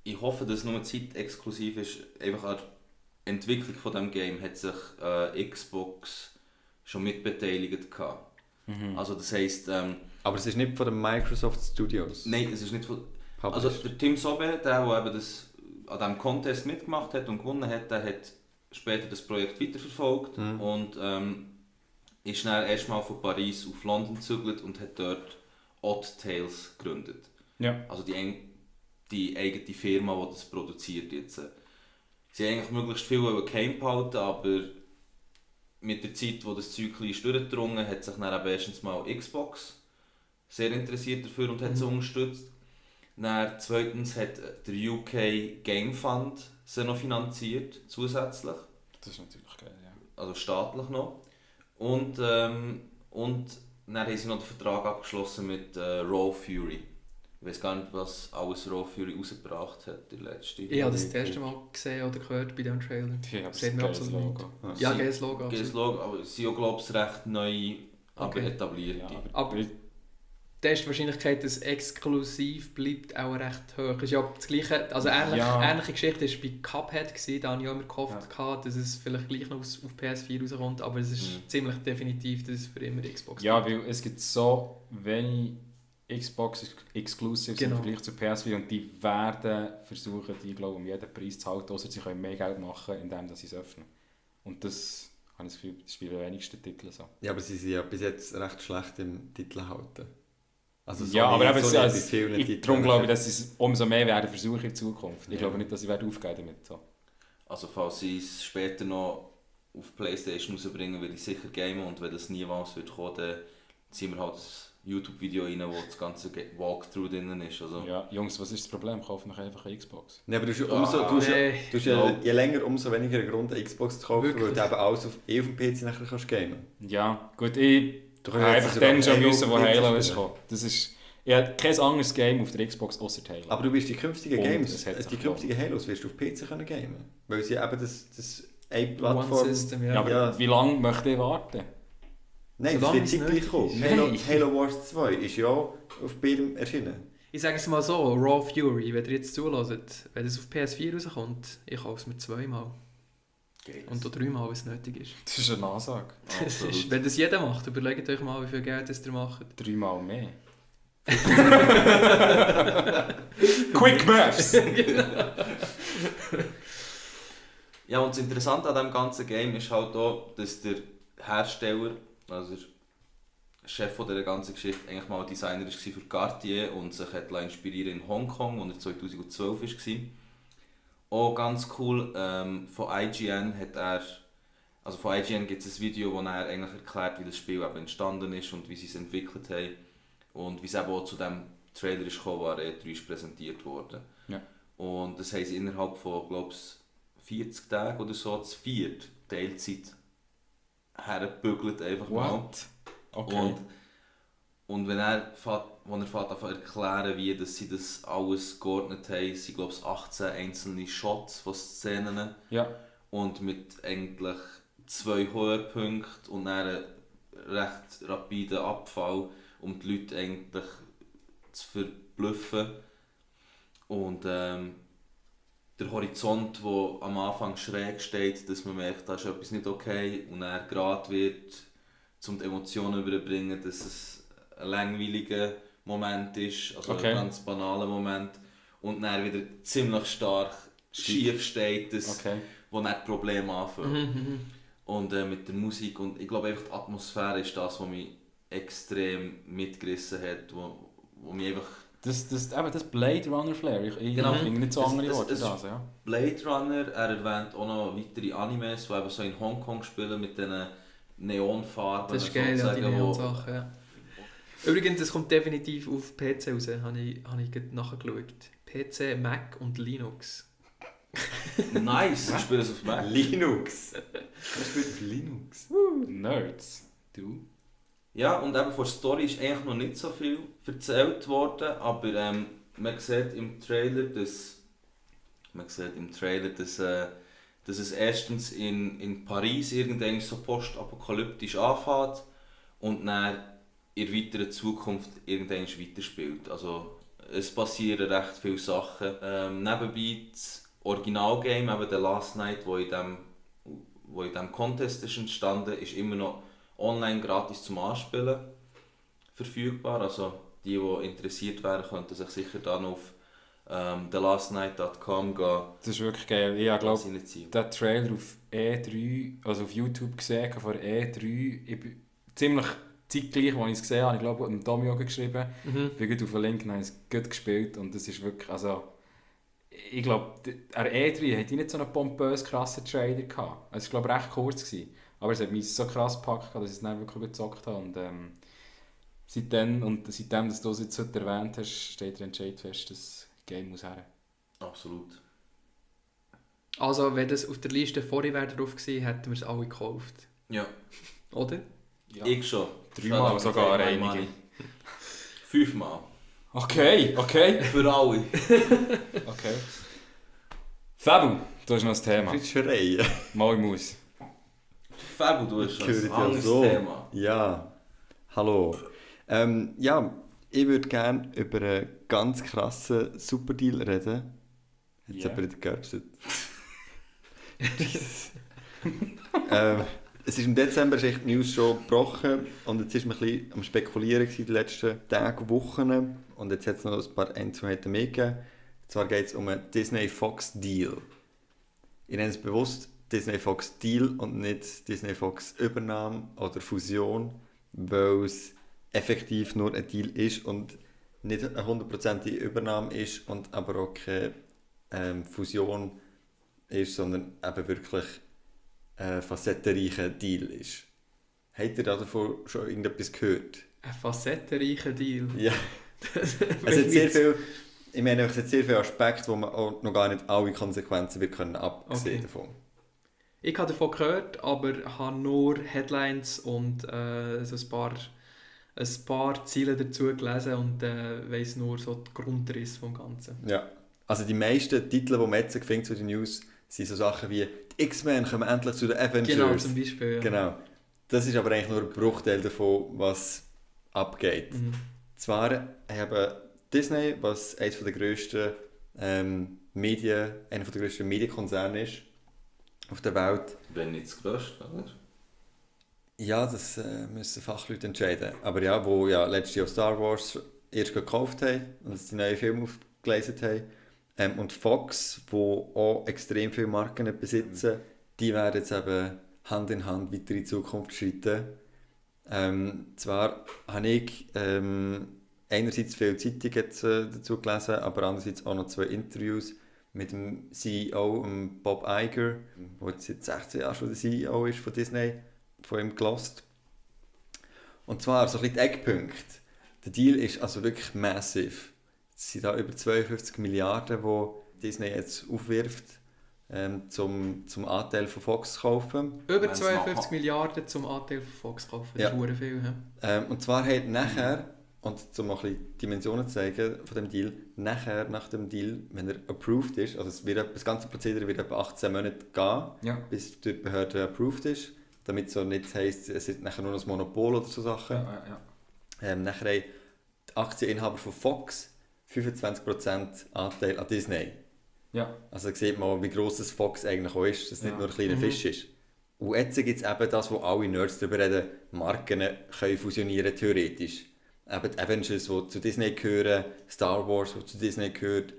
Ich hoffe, dass es nur zeitexklusiv ist. Einfach an der Entwicklung von diesem Game hat sich Xbox schon mitbeteiligt gehabt. Mhm. Also das heisst, Aber es ist nicht von den Microsoft Studios. nein, es ist nicht von... published. Also der Tim Sobe, der eben das, an diesem Contest mitgemacht hat und gewonnen hat, der hat später das Projekt weiterverfolgt und ist dann erstmal von Paris auf London gezügelt und hat dort Odd Tales gegründet. Ja. Also die eigene Firma, die das produziert jetzt. Sie haben eigentlich möglichst viel geheim behalten, aber mit der Zeit, wo das Zeug ist durchgedrungen, hat sich dann erstens mal Xbox sehr interessiert dafür und hat sie unterstützt. Dann zweitens hat der UK Game Fund sie noch finanziert, zusätzlich. Das ist natürlich geil, ja. Also staatlich noch. Und dann haben sie noch den Vertrag abgeschlossen mit Raw Fury. Ich weiß gar nicht, was alles Raw Fury rausgebracht hat, die letzte. Ich habe das erste Mal gesehen oder gehört bei diesem Trailer. Ja, aber Sieht ein mir geiles absolut Logo. Ja, geiles Logo. Geiles absolut. Logo, aber sie sind auch, glaube ich, recht neu, aber Okay. etabliert. Ja, Aber die Wahrscheinlichkeit, dass es exklusiv bleibt, auch recht hoch. Ist ja das Gleiche, also ähnliche Geschichte war bei Cuphead gewesen. Da habe ich auch immer gehofft, dass es vielleicht gleich noch auf PS4 rauskommt, aber es ist ziemlich definitiv, dass es für immer Xbox ja, weil es gibt so wenig Xbox-Exclusives Genau. im Vergleich zu PS4 und die werden versuchen, die glaube um jeden Preis zu halten, außer sie können mehr Geld machen, indem sie es öffnen. Und das habe ich das Gefühl, das ist bei den wenigsten Titeln so. Ja, aber sie sind ja bis jetzt recht schlecht im Titel halten. Also Ja, aber eben, so nicht bei vielen Titeln. darum glaube ich, dass sie es umso mehr werden versuchen in Zukunft. Ich glaube nicht, dass sie werden aufgeben damit. So. Also falls sie es später noch auf Playstation rausbringen, würde ich sicher gamen und wenn das niemals wird kommen, dann ziehen wir halt das YouTube-Video rein, wo das ganze Walkthrough drin ist. Also, Ja, Jungs, was ist das Problem? Kaufen noch einfach eine Xbox. Nee, aber du Ah, hast ja, je länger, umso weniger einen Grund, eine Xbox zu kaufen, Wirklich? weil du eben alles auf dem PC nachher kannst gamen. Ja, gut, ich Du habe kannst einfach jetzt dann sogar schon müssen, wo auf dem PC Halo ist spielen. gekommen. Das ist... Ich habe kein anderes Game auf der Xbox außer Halo. Aber du wirst die künftigen Und Games, es hat sich die künftigen Halos wirst du auf PC können gamen. Weil sie eben das eine One Plattform... System, ja, ja. aber ja. wie lange möchte ich warten? Nein, das Solange wird es zeitgleich nötig kommen. ist. Halo, Nein. Halo Wars 2 ist ja auf beidem erschienen. Ich sage es mal so, Raw Fury, wenn ihr jetzt zuhört, wenn es auf PS4 rauskommt, ich kaufe es mir zweimal. geil. Und auch dreimal, wenn es nötig ist. Das ist eine Ansage. Das ist, wenn das jeder macht, überlegt euch mal, wie viel Geld das ihr macht. 3-mal mehr. Quick Maths! Ja, und das Interessante an diesem ganzen Game ist halt auch, dass der Hersteller, also der Chef von dieser ganzen Geschichte, eigentlich mal Designer war für Cartier und sich hat inspirieren in Hongkong, wo er 2012 war. Auch ganz cool, von IGN hat er, also von IGN gibt es ein Video, wo er eigentlich erklärt, wie das Spiel eben entstanden ist und wie sie es entwickelt haben und wie es eben auch zu dem Trailer ist gekommen, wo E3 ist präsentiert wurde. Ja. Und das haben sie innerhalb von, glaube ich, 40 Tagen oder so, zu viert Teilzeit hergebügelt einfach mal. What? Okay. Und wenn er fährt an erklären, wie dass sie das alles geordnet haben, sind glaube ich 18 einzelne Shots von Szenen Ja. und mit eigentlich 2 Höhepunkten und dann einen recht rapiden Abfall, um die Leute eigentlich zu verblüffen. Und der Horizont, der am Anfang schräg steht, dass man merkt, da ist etwas nicht okay und er gerade wird, um die Emotionen überzubringen, dass es ein langweiliger Moment ist, also Okay. ein ganz banaler Moment und dann wieder ziemlich stark schief steht, dass, Okay. wo dann die Probleme anfangen. Und mit der Musik und ich glaube einfach die Atmosphäre ist das, was mich extrem mitgerissen hat, wo mich einfach... Das Blade Runner Flair. Ich Genau. finde nicht so andere Es- Worte es- für das, ja. Blade Runner, er erwähnt auch noch weitere Animes, die eben so in Hongkong spielen mit diesen Neonfarben. Das ist geil, ja, die sozusagen, wo- Neon-Sachen. Ja. Übrigens, es kommt definitiv auf PC raus, habe ich gerade nachgeschaut. PC, Mac und Linux. Nice, ich spiele es auf Mac. Linux. Was spielt auf Linux? Nerds. Du? Ja, und eben von der Story ist eigentlich noch nicht so viel erzählt worden, aber man sieht im Trailer, dass es erstens in Paris irgendwann so postapokalyptisch anfängt und dann in weiterer Zukunft irgendwann weiterspielt. Also es passieren recht viele Sachen. Nebenbei das Originalgame, eben The Last Night, wo in diesem Contest ist entstanden, ist immer noch online gratis zum Anspielen verfügbar. Also die interessiert wären, könnten sich sicher dann auf thelastnight.com gehen. Das ist wirklich geil. Ich glaube, reinziehen. den Trailer auf E3, also auf YouTube gesehen, von E3, ich bin ziemlich zeitgleich, als ich es gesehen habe, ich glaube, mit Tommy auch geschrieben, bin gut auf den Link und habe es gut gespielt und das ist wirklich, also ich glaube, der E3 hatte nicht so einen pompös krassen Trailer gehabt. Es war, glaube ich, recht kurz gewesen. Aber es hat mich so krass gepackt, dass ich es dann wirklich gezockt habe und seitdem, dass du es jetzt heute erwähnt hast, steht der Entscheid fest, das Game muss her. Absolut. Also, wenn das auf der Liste vorher drauf gewesen, hätten wir es alle gekauft. Ja. Oder? Ja. Ich schon. 3-mal sogar einige. 5-mal. Okay. Für alle. Okay. Fabu, du hast noch ein Thema. Ein schreien. Mal ich muss. Fabu, du hast schon ein Gehört anderes so. Thema. Ja, hallo. Ja, ich würde gerne über einen ganz krassen Superdeal reden. Jetzt Yeah. aber nicht gerpset. Es ist im Dezember ist echt die News schon gebrochen und jetzt war man ein bisschen am Spekulieren die letzten Tage, Wochen und jetzt hat es noch ein paar Einzelheiten mehr gegeben. Und zwar geht es um einen Disney-Fox-Deal. Ich nenne es bewusst Disney-Fox-Deal und nicht Disney-Fox-Übernahme oder Fusion, weil es effektiv nur ein Deal ist und nicht eine 100% Übernahme ist und aber auch keine Fusion ist, sondern eben wirklich ein facettenreicher Deal ist. Habt ihr davon schon irgendetwas gehört? Ein facettenreicher Deal. Ja. Es hat sehr viel, ich meine, es hat sehr viele Aspekte, wo man auch noch gar nicht alle Konsequenzen wird können absehen davon. Ich habe davon gehört, aber habe nur Headlines und so ein paar Ziele dazu gelesen und weiss nur so den Grundriss vom Ganzen. Ja. Also die meisten Titel, die man jetzt findet zu den News, sind so Sachen wie die X-Men kommen endlich zu den Avengers. Genau, zum Beispiel. Ja. Genau. Das ist aber eigentlich nur ein Bruchteil davon, was abgeht. Mhm. Zwar haben Disney, was einer der grössten Medienkonzerne ist auf der Welt. Wenn nicht das Größte, oder? Ja, das müssen Fachleute entscheiden. Aber ja, wo ja letztes Jahr Star Wars erst gekauft haben und die neuen Filme aufgelesen haben. Und Fox, wo auch extrem viele Marken besitzen, die werden jetzt eben Hand in Hand weiter in die Zukunft schreiten. Zwar habe ich einerseits viele Zeitungen jetzt, dazu gelesen, aber andererseits auch noch 2 Interviews mit dem CEO, Bob Iger, der jetzt seit 16 Jahren schon der CEO ist von Disney, von ihm gelost. Und zwar so ein bisschen die Eckpunkte. Der Deal ist also wirklich massiv. Es sind da über 52 Milliarden, die Disney jetzt aufwirft, zum Anteil von Fox zu kaufen. Über 52 Milliarden zum Anteil von Fox kaufen, das Ja. ist verdammt viel. Und zwar hat nachher, und um mal ein bisschen Dimensionen zu zeigen von dem Deal, nach dem Deal, wenn er approved ist, also das ganze Prozedere wird etwa 18 Monate gehen, Ja. bis die Behörde approved ist, damit es so nicht heisst, es ist nachher nur ein Monopol oder so Sachen. Nachher haben die Aktieninhaber von Fox 25% Anteil an Disney. Ja. Also da sieht man, wie gross das Fox eigentlich auch ist, dass es nicht nur ein kleiner Fisch ist. Und jetzt gibt es eben das, wo alle Nerds darüber reden, Marken können fusionieren theoretisch. Eben die Avengers, die zu Disney gehören, Star Wars, die zu Disney gehört,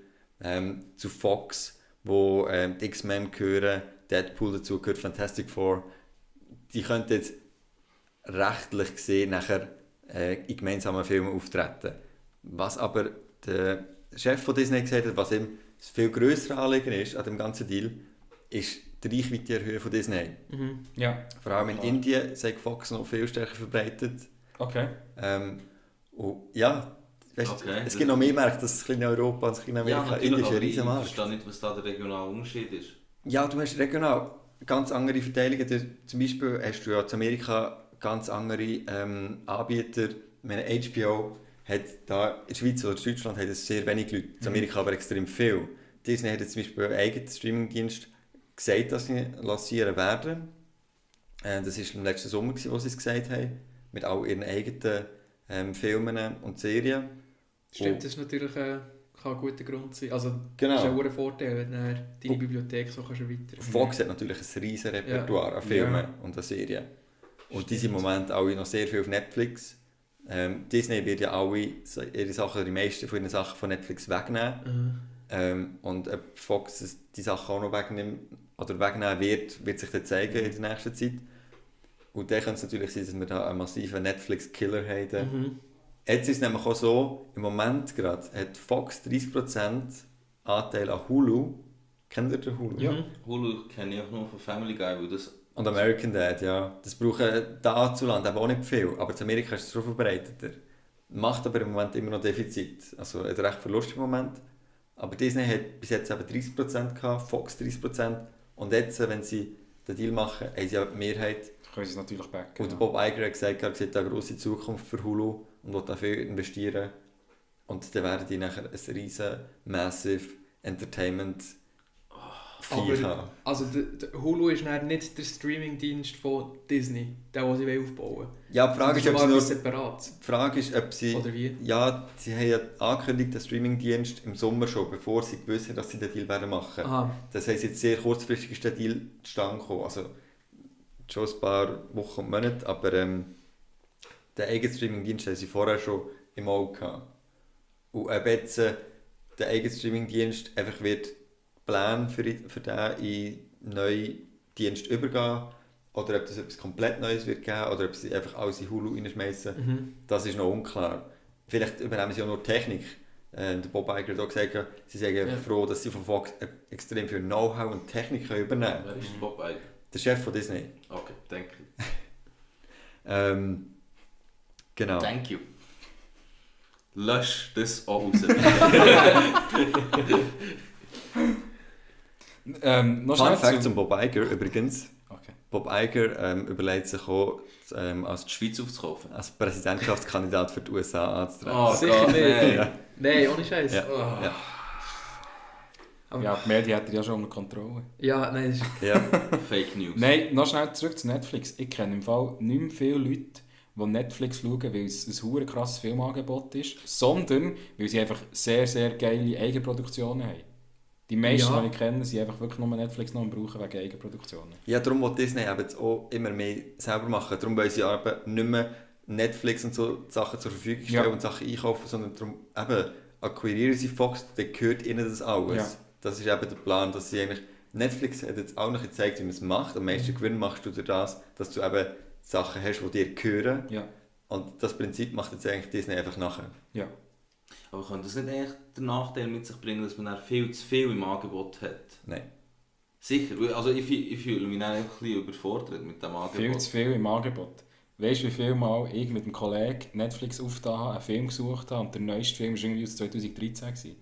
zu Fox, wo die X-Men gehören, Deadpool dazu gehört, Fantastic Four. Die könnten jetzt rechtlich gesehen nachher in gemeinsamen Filmen auftreten. Was aber der Chef von Disney gesagt hat, was ihm das viel grössere Anliegen ist an dem ganzen Deal, ist die Reichweite erhöhen von Disney. Mhm. Ja. Vor allem in Indien sei Fox noch viel stärker verbreitet. Okay. Und ja, weißt, Okay. es gibt noch mehr Märkte, das in Europa und in Amerika. Indien ist ein aber ich Riesenmarkt. verstehe nicht, was da der regionale Unterschied ist. Ja, du hast regional ganz andere Verteilungen. Zum Beispiel hast du ja in Amerika ganz andere Anbieter. Ich meine, HBO hat da in der Schweiz oder in Deutschland hat es sehr wenig Leute, in Amerika aber extrem viel. Disney hat jetzt zum Beispiel einen eigenen Streamingdienst gesagt, dass sie lancieren werden. Das war im letzten Sommer, wo sie es gesagt haben, mit all ihren eigenen Filmen und Serien. Stimmt, das ist natürlich kann ein guter Grund sein. Also, Genau. das ist auch ein Vorteil, wenn du deine Bibliothek so kannst erweitern kannst. Fox hat natürlich ein riesiges Repertoire an Filmen und an Serien. Und die sind im Moment alle noch sehr viel auf Netflix. Disney wird ja alle ihre Sachen, oder die meisten von ihren Sachen von Netflix wegnehmen. Und ob Fox die Sachen auch noch wegnehmen wird sich dann zeigen in der nächsten Zeit. Und dann könnte es natürlich sein, dass wir da einen massiven Netflix-Killer haben. Jetzt ist es nämlich auch so, im Moment gerade hat Fox 30% Anteil an Hulu. Kennt ihr den Hulu? Ja. Hulu kenne ich auch nur von Family Guy, weil das... Und American Dad, ja. Das brauchen dazuland aber auch nicht viel. Aber in Amerika ist es schon verbreiteter. Macht aber im Moment immer noch Defizit. Also hat recht Verlust im Moment. Aber Disney hat bis jetzt eben 30% gehabt, Fox 30%. Und jetzt, wenn sie den Deal machen, haben sie ja die Mehrheit. Können sie es natürlich backen. Und der Bob Iger hat gesagt, er sieht eine grosse Zukunft für Hulu und will dafür investieren. Und dann werden die nachher ein riesen Massive Entertainment Vieh haben. Also der Hulu ist dann nicht der Streamingdienst von Disney, der sie aufbauen wollen. Ja, die Frage ist, ob sie nur nur... separat. Die Frage ist, ob sie... Oder wie? Ja, sie haben ja angekündigt, den Streamingdienst im Sommer schon, bevor sie gewusst haben, dass sie den Deal machen werden. Aha. Das heisst, jetzt sehr kurzfristig ist der Deal zustande gekommen. Also schon ein paar Wochen und Monate, aber den eigenen Streamingdienst haben sie vorher schon im Auge gehabt. Und ob jetzt der eigene Streamingdienst einfach wird Pläne für den in neuen Dienst übergehen, oder ob das etwas komplett Neues wird geben, oder ob sie einfach alles in Hulu reinschmeißen, das ist noch unklar. Vielleicht übernehmen sie auch nur Technik. Der Bob Iger hat auch gesagt, sie sind einfach froh, dass sie von Fox extrem viel Know-how und Technik übernehmen können. Wer ist der Bob Iger? Der Chef von Disney. Okay, thank you. Genau. Thank you. Lösch das auch raus. Noch Fun schnell Fact zum Bob Iger übrigens. Okay. Bob Iger überlegt sich auch, Die Schweiz aufzukaufen. als Präsidentschaftskandidat für die USA anzutreten. Oh Sicher Gott, nicht. nein. Ja. Nein, ohne Scheiß. Ja. Oh. Ja. Ja, die Medien hat er ja schon unter Kontrolle. Ja, nein, das ist... Ja. Fake News. Nein, noch schnell zurück zu Netflix. Ich kenne im Fall nicht mehr viele Leute, die Netflix schauen, weil es ein hure krasses Filmangebot ist, sondern weil sie einfach sehr, sehr geile Eigenproduktionen haben. Die meisten, die ich kenne, sind einfach wirklich nur Netflix noch am brauchen wegen Eigenproduktionen. Ja, darum will Disney eben jetzt auch immer mehr selber machen. Darum wollen sie eben nicht mehr Netflix und so Sachen zur Verfügung stellen und Sachen einkaufen, sondern darum eben akquirieren sie Fox, dann gehört ihnen das alles. Ja. Das ist eben der Plan, dass sie eigentlich... Netflix hat jetzt auch noch gezeigt, wie man es macht. Am meisten Gewinn machst du durch das, dass du eben Sachen hast, die dir gehören. Ja. Und das Prinzip macht jetzt eigentlich Disney einfach nachher. Ja. Aber könnte das nicht eigentlich den Nachteil mit sich bringen, dass man dann viel zu viel im Angebot hat? Nein. Sicher, also ich fühle mich dann ein bisschen überfordert mit dem Angebot. Viel zu viel im Angebot. Weißt du, wie viel Mal ich mit einem Kollegen Netflix aufgetan habe, einen Film gesucht habe und der neueste Film war irgendwie aus 2013 gewesen.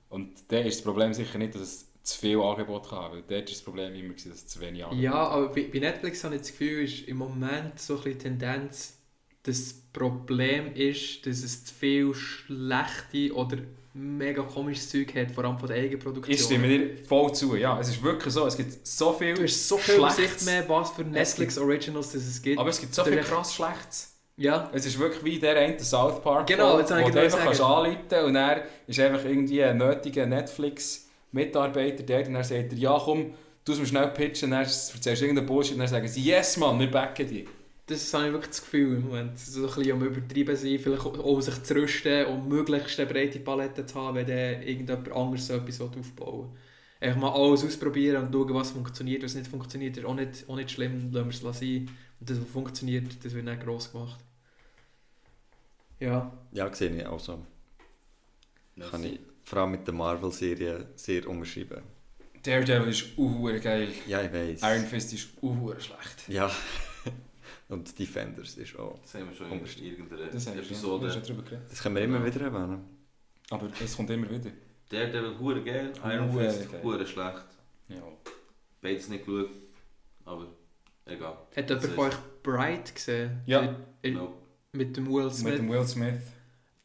Und da ist das Problem sicher nicht, dass es zu viel Angebot haben, weil dort ist das Problem immer, dass es zu wenig Angebot Ja, aber bei Netflix habe ich das Gefühl, ist im Moment so ein bisschen die Tendenz, dass das Problem ist, dass es zu viel schlechte oder mega komisches Zeug hat, vor allem von der Eigenproduktion. Ich stimme dir voll zu, ja. Es ist wirklich so, es gibt so viel Du hast so viel Sicht mehr, was für Netflix Originals es gibt. Aber es gibt so viel krass Schlechtes. Ja. Es ist wirklich wie der eine South Park, Genau, jetzt wo habe ich du einfach sagen. anrufen kannst und er ist einfach irgendwie ein nötiger Netflix-Mitarbeiter dort und er sagt dir, ja komm, du musst mir schnell pitchen, und dann erzählst du irgendeinen Bullshit und dann sagen sie, yes Mann, wir backen dich. Das habe ich wirklich das Gefühl im Moment. So ein bisschen am Übertreiben sein, vielleicht auch sich zu rüsten, um möglichst eine breite Palette zu haben, wenn dann irgendjemand anderes so etwas aufbauen will. Einfach mal alles ausprobieren und schauen, was funktioniert, was nicht funktioniert. Das ist auch nicht schlimm, lassen wir es sein. Und das, was funktioniert, das wird nicht gross gemacht. Ja. Ja, sehe ich auch so. Kann ich vor allem mit der Marvel-Serie sehr unterschreiben. Daredevil ist geil. Ja, ich weiss. Iron Fist ist schlecht. Ja. Und Defenders ist auch. Das haben wir schon in irgendeiner Das haben wir Episode. schon drüber geredet. Das können wir immer wieder erwähnen. Aber es kommt immer wieder. Daredevil hure geil, Iron Hure Fist geil. hure schlecht. Ja. Beides nicht geschaut, aber egal. Hat jemand von euch Bright gesehen? Ja. No. Mit dem Will Smith? Mit dem Will Smith.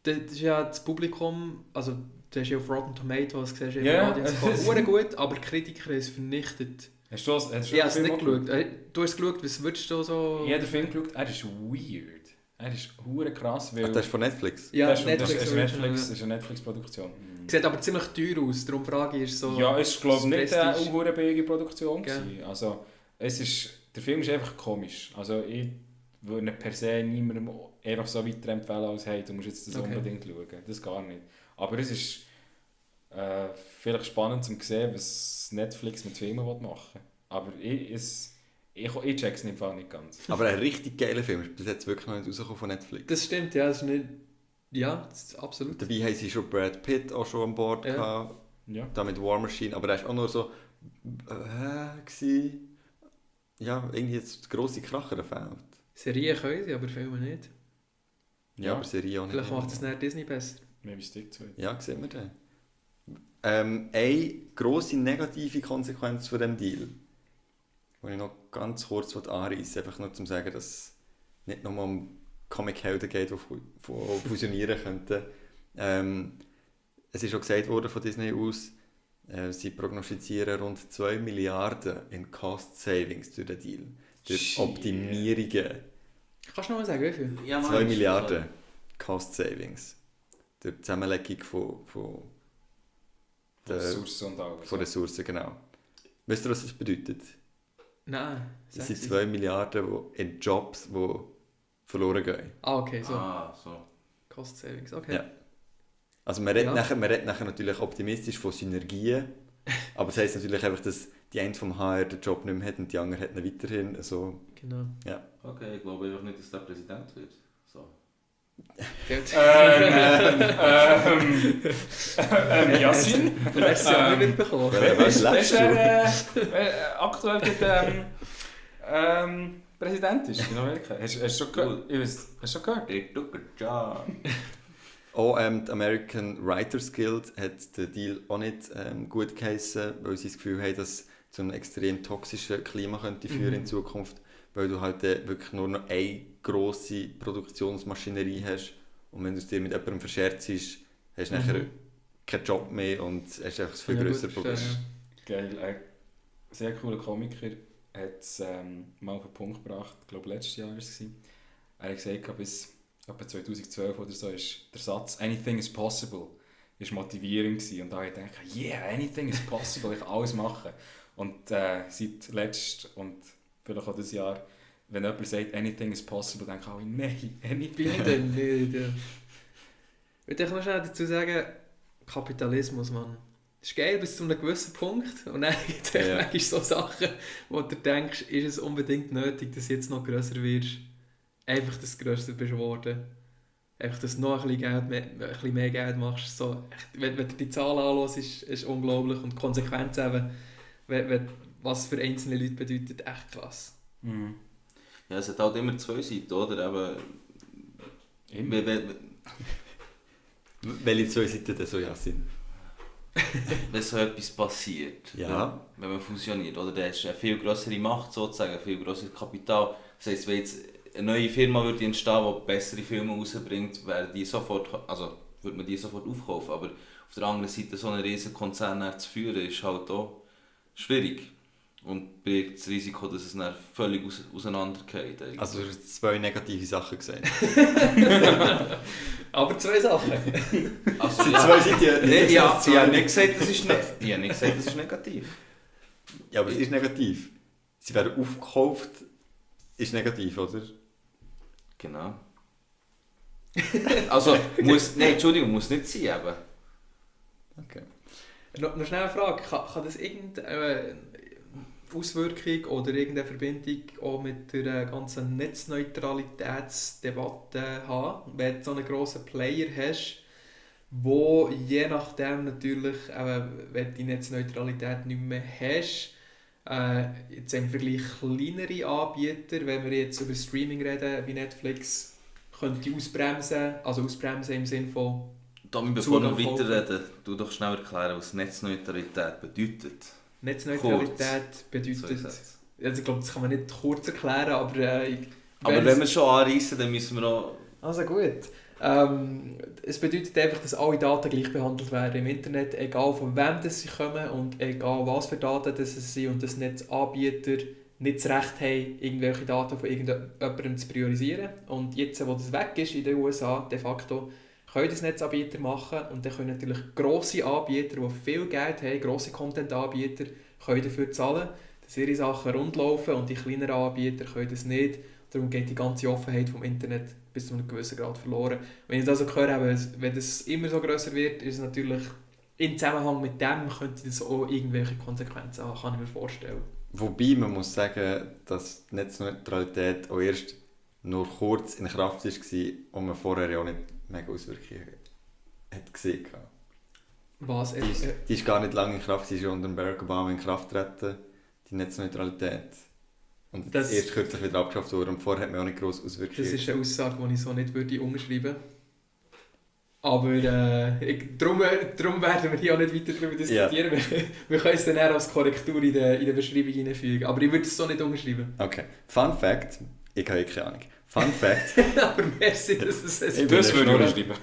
Das ist ja das Publikum, also du hast ja auf Rotten Tomatoes gesehen, Ja. Hure gut, aber die Kritiker haben es vernichtet. Hast du das? Ich habe es nicht geschaut. Du hast es geschaut, was würdest du so... Jeder Film geschaut, er ist weird. Er ist hure krass, weil... Ach, das ist von Netflix? Ja, das ist Netflix. ist eine Netflix-Produktion. Sieht aber ziemlich teuer aus, darum frage ich, ist so... Ja, es ist glaube ich nicht Prestige. eine hure billige Produktion Gell. gewesen. Also, der Film ist einfach komisch. Also würde per se niemandem einfach so weiterempfehlen als hey, du musst jetzt das Okay. unbedingt schauen. Das gar nicht. Aber es ist vielleicht spannend zu sehen, was Netflix mit Filmen machen will. Aber ich check es im Fall nicht ganz. Aber ein richtig geiler Film ist bis jetzt wirklich noch nicht rausgekommen von Netflix. Das stimmt, ja, das ist nicht... Ja, das ist absolut. Dabei haben sie schon Brad Pitt auch schon an Bord Ja. gehabt, Ja. da mit War Machine, aber er war auch nur so... gewesen. Ja, irgendwie jetzt der grosse Kracher fehlt. Serien können sie, aber Filme nicht. Ja, aber Serie auch nicht. Vielleicht macht das nicht Disney besser. Maybe stick to it. Ja, sehen wir dann. Eine grosse negative Konsequenz von diesem Deal, die ich noch ganz kurz anreißen will, einfach nur zum sagen, dass es nicht nochmal um Comic-Helden geht, die fusionieren könnten. Es ist schon gesagt worden von Disney aus, sie prognostizieren rund 2 Milliarden in Cost Savings durch den Deal. Durch Shit. Optimierungen. Kannst du noch mal sagen, wie viel? Ja, 2 Milliarden Cost Savings. Durch die Zusammenlegung von Ressourcen und alles. von Ressourcen, genau. Wisst ihr, was das bedeutet? Nein, Das sag sind sie. 2 Milliarden in Jobs, die verloren gehen. Ah, okay, so. so. Cost Savings, okay. Ja. Also man redet, Ja. man redet nachher natürlich optimistisch von Synergien, aber das heisst natürlich einfach, dass die eine vom HR den Job nicht mehr hat und die andere hat ihn weiterhin. Also, Genau. Okay, ich glaube einfach nicht, dass der Präsident wird. So. Yasin? Du hast es ja nicht mitbekommen. Was Weißt lässt du, du? aktuell Präsident ist in Amerika? Hast du schon gehört? Hast du schon gehört? They took a job. Auch die American Writers Guild hat den Deal auch nicht gut geheissen, weil sie das Gefühl haben, dass es zu einem extrem toxischen Klima könnte führen in Zukunft, weil du halt wirklich nur noch eine grosse Produktionsmaschinerie hast und wenn du es dir mit jemandem verscherzt, hast du nachher keinen Job mehr und hast einfach ein viel Ja, gut, grösseres Problem. Geil. Ein sehr cooler Komiker hat es mal auf den Punkt gebracht, ich glaube letztes Jahr war es. Er hat gesagt, bis etwa 2012 oder so ist der Satz «Anything is possible» ist motivierend gewesen. Und da habe ich gedacht, yeah, anything is possible, ich kann alles machen. Und seit letztem und vielleicht auch dieses Jahr, wenn jemand sagt «Anything is possible», denke ich auch, nein, anything. Dann nicht. Ja. Ich möchte noch schnell dazu sagen, Kapitalismus, Mann. Das ist geil bis zu einem gewissen Punkt. Und dann gibt es Ja. manchmal so Sachen, wo du denkst, ist es unbedingt nötig, dass du jetzt noch grösser wirst. Einfach, dass du grösser bist geworden. Einfach, dass du noch ein bisschen mehr Geld machst. So, wenn du die Zahlen anschaust, ist unglaublich. Und die Konsequenz eben, was für einzelne Leute bedeutet, echt krass. Mhm. Ja, es hat halt immer zwei Seiten, oder? Eben, Immer. Welche zwei Seiten denn so ja sind? wenn so etwas passiert, Ja. wenn man fusioniert, oder? Dann hast du eine viel größere Macht, sozusagen, ein viel grösseres Kapital. Das heisst, wenn jetzt eine neue Firma würde entstehen, die bessere Filme rausbringt, würde man die sofort aufkaufen. Aber auf der anderen Seite so einen riesen Konzern zu führen, ist halt auch schwierig. Und birgt das Risiko, dass es dann völlig auseinandergeht. eigentlich. Also du hast jetzt 2 negative Sachen gesagt. Aber zwei Sachen. Also, sind zwei Seiten. Nee, nicht ja, gesagt, ich zwei habe nicht gesagt, das ist ich habe nicht gesagt, das ist negativ. Ja, aber es ist negativ. Sie werden aufgekauft, ist negativ, oder? Genau. Also, muss nicht sein eben. Okay. Noch schnell eine Frage, kann das irgendeine Auswirkung oder irgendeine Verbindung auch mit der ganzen Netzneutralitätsdebatte haben, wenn du so einen grossen Player hast, wo je nachdem natürlich, wenn du die Netzneutralität nicht mehr hast, jetzt im Vergleich kleinere Anbieter, wenn wir jetzt über Streaming reden, wie Netflix, könnte ausbremsen im Sinne von Tommy, bevor wir Zugang weiterreden, du doch schnell erklären, was Netzneutralität bedeutet. Netzneutralität bedeutet, Sätze. also ich glaube, das kann man nicht kurz erklären, aber Aber wenn wir schon anreißen, dann müssen wir noch... also gut. Es bedeutet einfach, dass alle Daten gleich behandelt werden im Internet, egal von wem das sie kommen und egal was für Daten das sind und dass Netzanbieter nicht das Recht haben, irgendwelche Daten von irgendjemandem zu priorisieren. Und jetzt, wo das weg ist in den USA, de facto, können das Netzanbieter machen und dann können natürlich grosse Anbieter, die viel Geld haben, grosse Content-Anbieter, können dafür zahlen, dass ihre Sachen rundlaufen und die kleineren Anbieter können das nicht. Darum geht die ganze Offenheit vom Internet bis zu einem gewissen Grad verloren. Wenn ich das also höre, wenn das immer so grösser wird, ist es natürlich im Zusammenhang mit dem könnte das auch irgendwelche Konsequenzen haben, kann ich mir vorstellen. Wobei man muss sagen, dass die Netzneutralität auch erst nur kurz in Kraft war und man vorher ja auch nicht mega Auswirkungen hat gesehen hat. Was? Die ist gar nicht lange in Kraft, sie ist unter Barack Obama in Kraft getreten, die Netzneutralität. Und Das- erst kürzlich wieder abgeschafft worden und vorher hat man auch nicht grosse Auswirkungen. Das ist eine Aussage, die ich so nicht würde unterschreiben würde. Aber darum werden wir hier auch nicht weiter darüber diskutieren. Wir können es dann eher als Korrektur in der Beschreibung hineinfügen. Aber ich würde es so nicht unterschreiben. Okay. Fun Fact, ich habe keine Ahnung. Fun Fact, Aber merci, dass es Ich es bin Das würde ich schnurren. unterschreiben.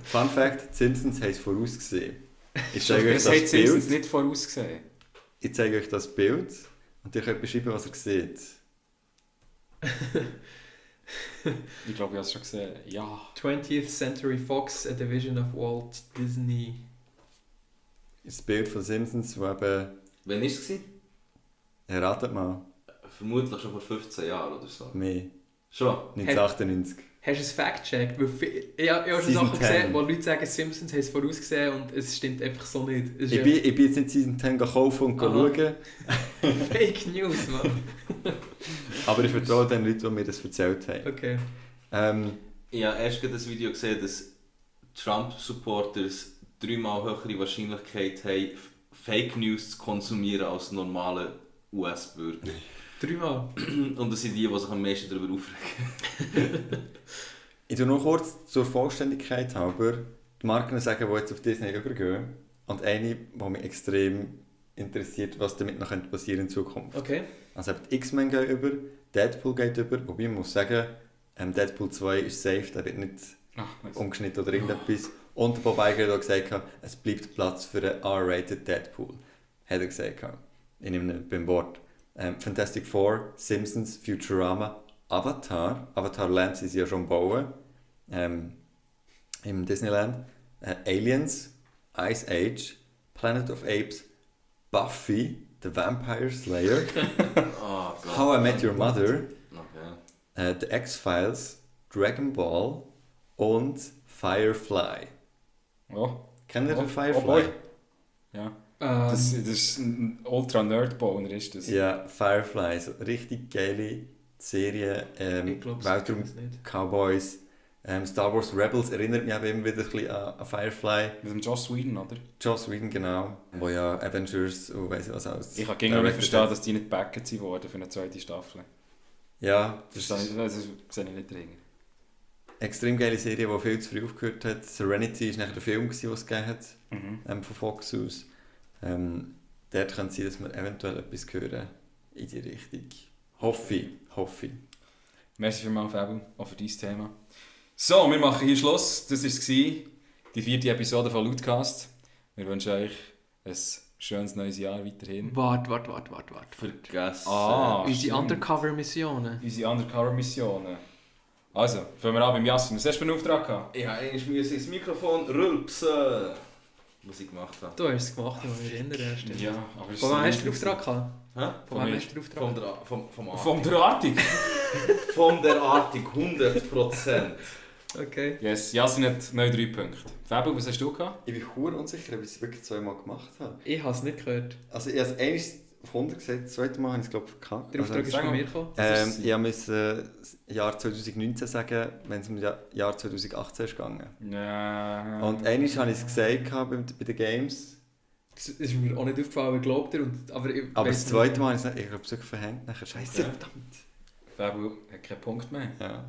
Fun Fact, die Simpsons haben es vorausgesehen. Ich zeige euch Das hat das Simpsons Bild. nicht vorausgesehen. Ich zeige euch das Bild und ihr könnt beschreiben, was ihr seht. Ich glaube, ich habe es schon gesehen. Ja. 20th Century Fox, a division of Walt Disney. Das Bild von Simpsons, wo eben, Wann war es? erratet mal, Vermutlich schon vor 15 Jahren oder so. mehr, Schon? 1998. Hast du es fact-checkt? Ich habe schon Season Sachen 10. gesehen, wo Leute sagen, Simpsons haben es vorausgesehen und es stimmt einfach so nicht. Es ist Ich bin jetzt nicht Season 10 kaufen und Aha. schauen, Fake News, Mann. aber ich vertraue den Leuten, die mir das erzählt haben. Okay. Ich habe erst gerade das Video gesehen, dass Trump-Supporters 3-mal höhere Wahrscheinlichkeit haben, Fake News zu konsumieren als normale US-Bürger. 3-mal. Und das sind die sich am meisten darüber aufregen. Ich tue noch kurz zur Vollständigkeit halber die Marken sagen, die jetzt auf Disney übergehen. Und eine, die mich extrem interessiert, was damit noch passieren in Zukunft. Okay. Also die X-Men gehen über, Deadpool geht über, wobei man muss sagen, Deadpool 2 ist safe, der wird nicht Ach, nice. umgeschnitten oder irgendetwas. Und der Bob Iger hat auch gesagt, es bleibt Platz für einen R-rated Deadpool. Hat er gesagt. Ich nehme ihn beim Wort. Fantastic Four, Simpsons, Futurama, Avatar. Avatar Land sind sie ja schon bauen. Im Disneyland. Aliens, Ice Age, Planet of Apes, Buffy, The Vampire Slayer, Ah, Gott. How I Met Your Mother, Okay. The X-Files, Dragon Ball und Firefly. Oh. Kennt ihr Oh, den Firefly? oh boy. Ja. Das Ähm, ist ein Ultra-Nerd-Boner, ist das. Ja, Firefly, so richtig geile Serie. ich glaube, Weltraum es nicht. Cowboys. Star Wars Rebels erinnert mich aber immer wieder ein bisschen an Firefly. Mit dem Joss Whedon, oder? Joss Whedon, genau. Wo ja Avengers und weiss ich was alles. Ich kann gegen noch nicht directed verstehen, hat. dass die nicht backen worden für eine zweite Staffel. Ja, das Verstehe ist ich, also, sehe ich nicht drin. eine extrem geile Serie, die viel zu früh aufgehört hat. Serenity war nachher der Film, den es gegeben hat, Mhm. von Fox aus. Dort kann es sein, dass wir eventuell etwas hören in die Richtung. Hoffe ich. Merci vielmals, Fabio, auch für dein Thema. So, wir machen hier Schluss. Das war die 4. Episode von Lootcast. Wir wünschen euch ein schönes neues Jahr weiterhin. Warte. Vergessen. Ah. Unsere stimmt. Undercover-Missionen. Unsere Undercover-Missionen. Also, fangen wir an beim Yasin. Was hast du für einen Auftrag gehabt? Ich musste ins Mikrofon rülpsen. Was ich gemacht habe. Du hast es gemacht, ich mich erinnere. Stimmt. Ja, aber es Von ist wem so hast du den lustig. Auftrag gehabt? Hä? Von Von wem mir. hast du den Auftrag? Vom Von der Artig. Von der Artig, 100%. Okay. Yes, Yasin hat neu 3 Punkte. Fabio, was hast du gehabt? Ich bin verdammt unsicher, ob ich es wirklich zweimal gemacht habe. Ich habe es nicht gehört. Also ich habe es einmal auf 100 gesagt, das zweite Mal habe ich es glaube ich verkackt. Der Auftrag ist sag von mal. mir gekommen. Ich musste das Jahr 2019 sagen, wenn es um das Jahr 2018 ist gegangen. Ja. Und einmal habe ich es gesagt bei den Games, Das ist mir auch nicht aufgefallen, glaubt ihr. Aber aber weiss das zweite nicht. Mal habe ich es ich glaube, wirklich verhängt. Nachher, Scheiße, Ja. verdammt. Fabio hat keinen Punkt mehr. Ja.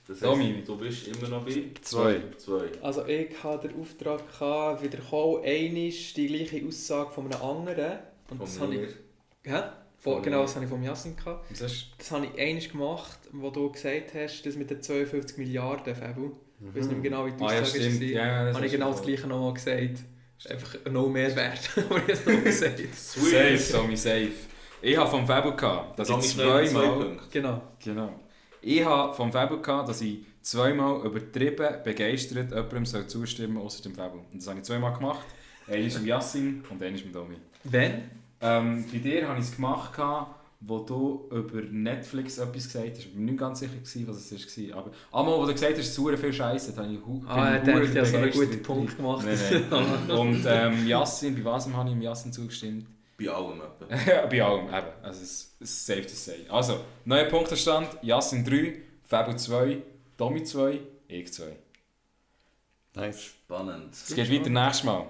Das Domi. heisst, du bist immer noch bei 2. 2. Also ich hatte den Auftrag, wiederkommen, einmal die gleiche Aussage von einem anderen. Und das habe ich... Hä? Von Genau, mir. das habe ich vom Jasin gehabt. Was hast Das habe ich einmal gemacht, wo du gesagt hast, das mit den 52 Milliarden, Fabio. Ich weiß nicht mehr genau, wie die du? Ah ja, Aussage stimmt. war. Ja, das Habe ich hast genau du das Gleiche nochmal gesagt. Einfach no Mehrwert, aber ich habe es noch gesagt. Safe, Tommy, safe. Ich habe vom Fabio gehabt, dass ich zweimal... Punkte. Genau. Genau. Ich habe vom Fabio gehabt, dass ich zweimal übertrieben begeistert jemandem soll zustimmen außer dem Fabio. Und das habe ich zweimal gemacht. Einmal mit Yassin und einmal mit Domi. Wenn? Bei dir habe ich es gemacht, wo du über Netflix etwas gesagt hast. Ich bin mir nicht ganz sicher, was es war. Aber einmal, wo du gesagt hast, es ist sehr viel Scheiße, da habe ich ich denke, ich habe so einen guten Punkt gemacht. Nein. Und Yassin, bei was habe ich dem Yassin zugestimmt? Bei allem etwa. Ja, bei allem, eben. Also es ist safe to say. Also, neuer Punktestand, Yassin 3, Fabio 2, Tommy 2, ich 2. Nice. Spannend. Es geht weiter nächstes Mal.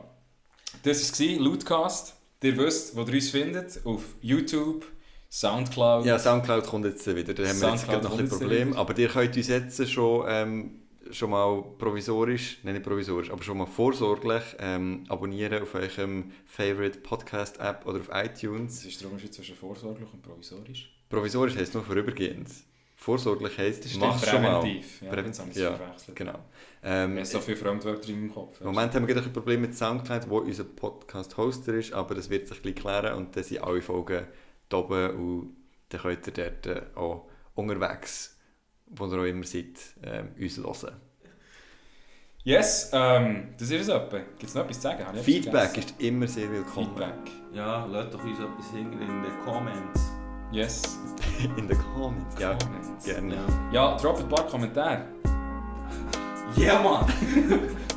Das war Lootcast. Ihr wisst, wo ihr uns findet, auf YouTube, Soundcloud. Ja, Soundcloud kommt jetzt wieder, da haben wir jetzt Soundcloud gerade noch ein kommt Problem. jetzt Aber ihr könnt uns jetzt schon mal provisorisch, nein nicht provisorisch, aber schon mal vorsorglich abonnieren auf eurem Favorite Podcast App oder auf iTunes. Das ist der Unterschied zwischen vorsorglich und provisorisch. Provisorisch heisst nur vorübergehend. Vorsorglich heisst, Das mach schon mal. präventiv. Ja, jetzt haben wir es Ja, verwechselt. genau. Ich habe so viele Fremdwörter in meinem Kopf. Im Moment haben wir gerade ein Problem mit Soundcloud, wo unser Podcast-Hoster ist, aber das wird sich gleich klären und dann sind alle Folgen da oben und dann könnt ihr dort auch unterwegs, wo ihr auch immer seid, uns hören. Yes, das ist es etwa. Gibt es noch etwas zu sagen? Habe ich etwas Feedback vergessen? ist immer sehr willkommen. Feedback. Ja, lasst doch uns etwas hin in den Comments. Yes. In den Comments, ja, Comments. gerne. Ja, droppt ein paar Kommentare. Ja, Mann!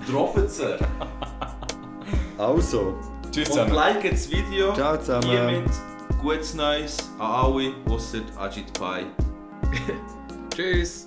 Droppet sie! Also, Tschüss Und zusammen. liket das Video. ciao zusammen. Hiermit gutes Neues an alle, ausser Ajit Pai. Tschüss!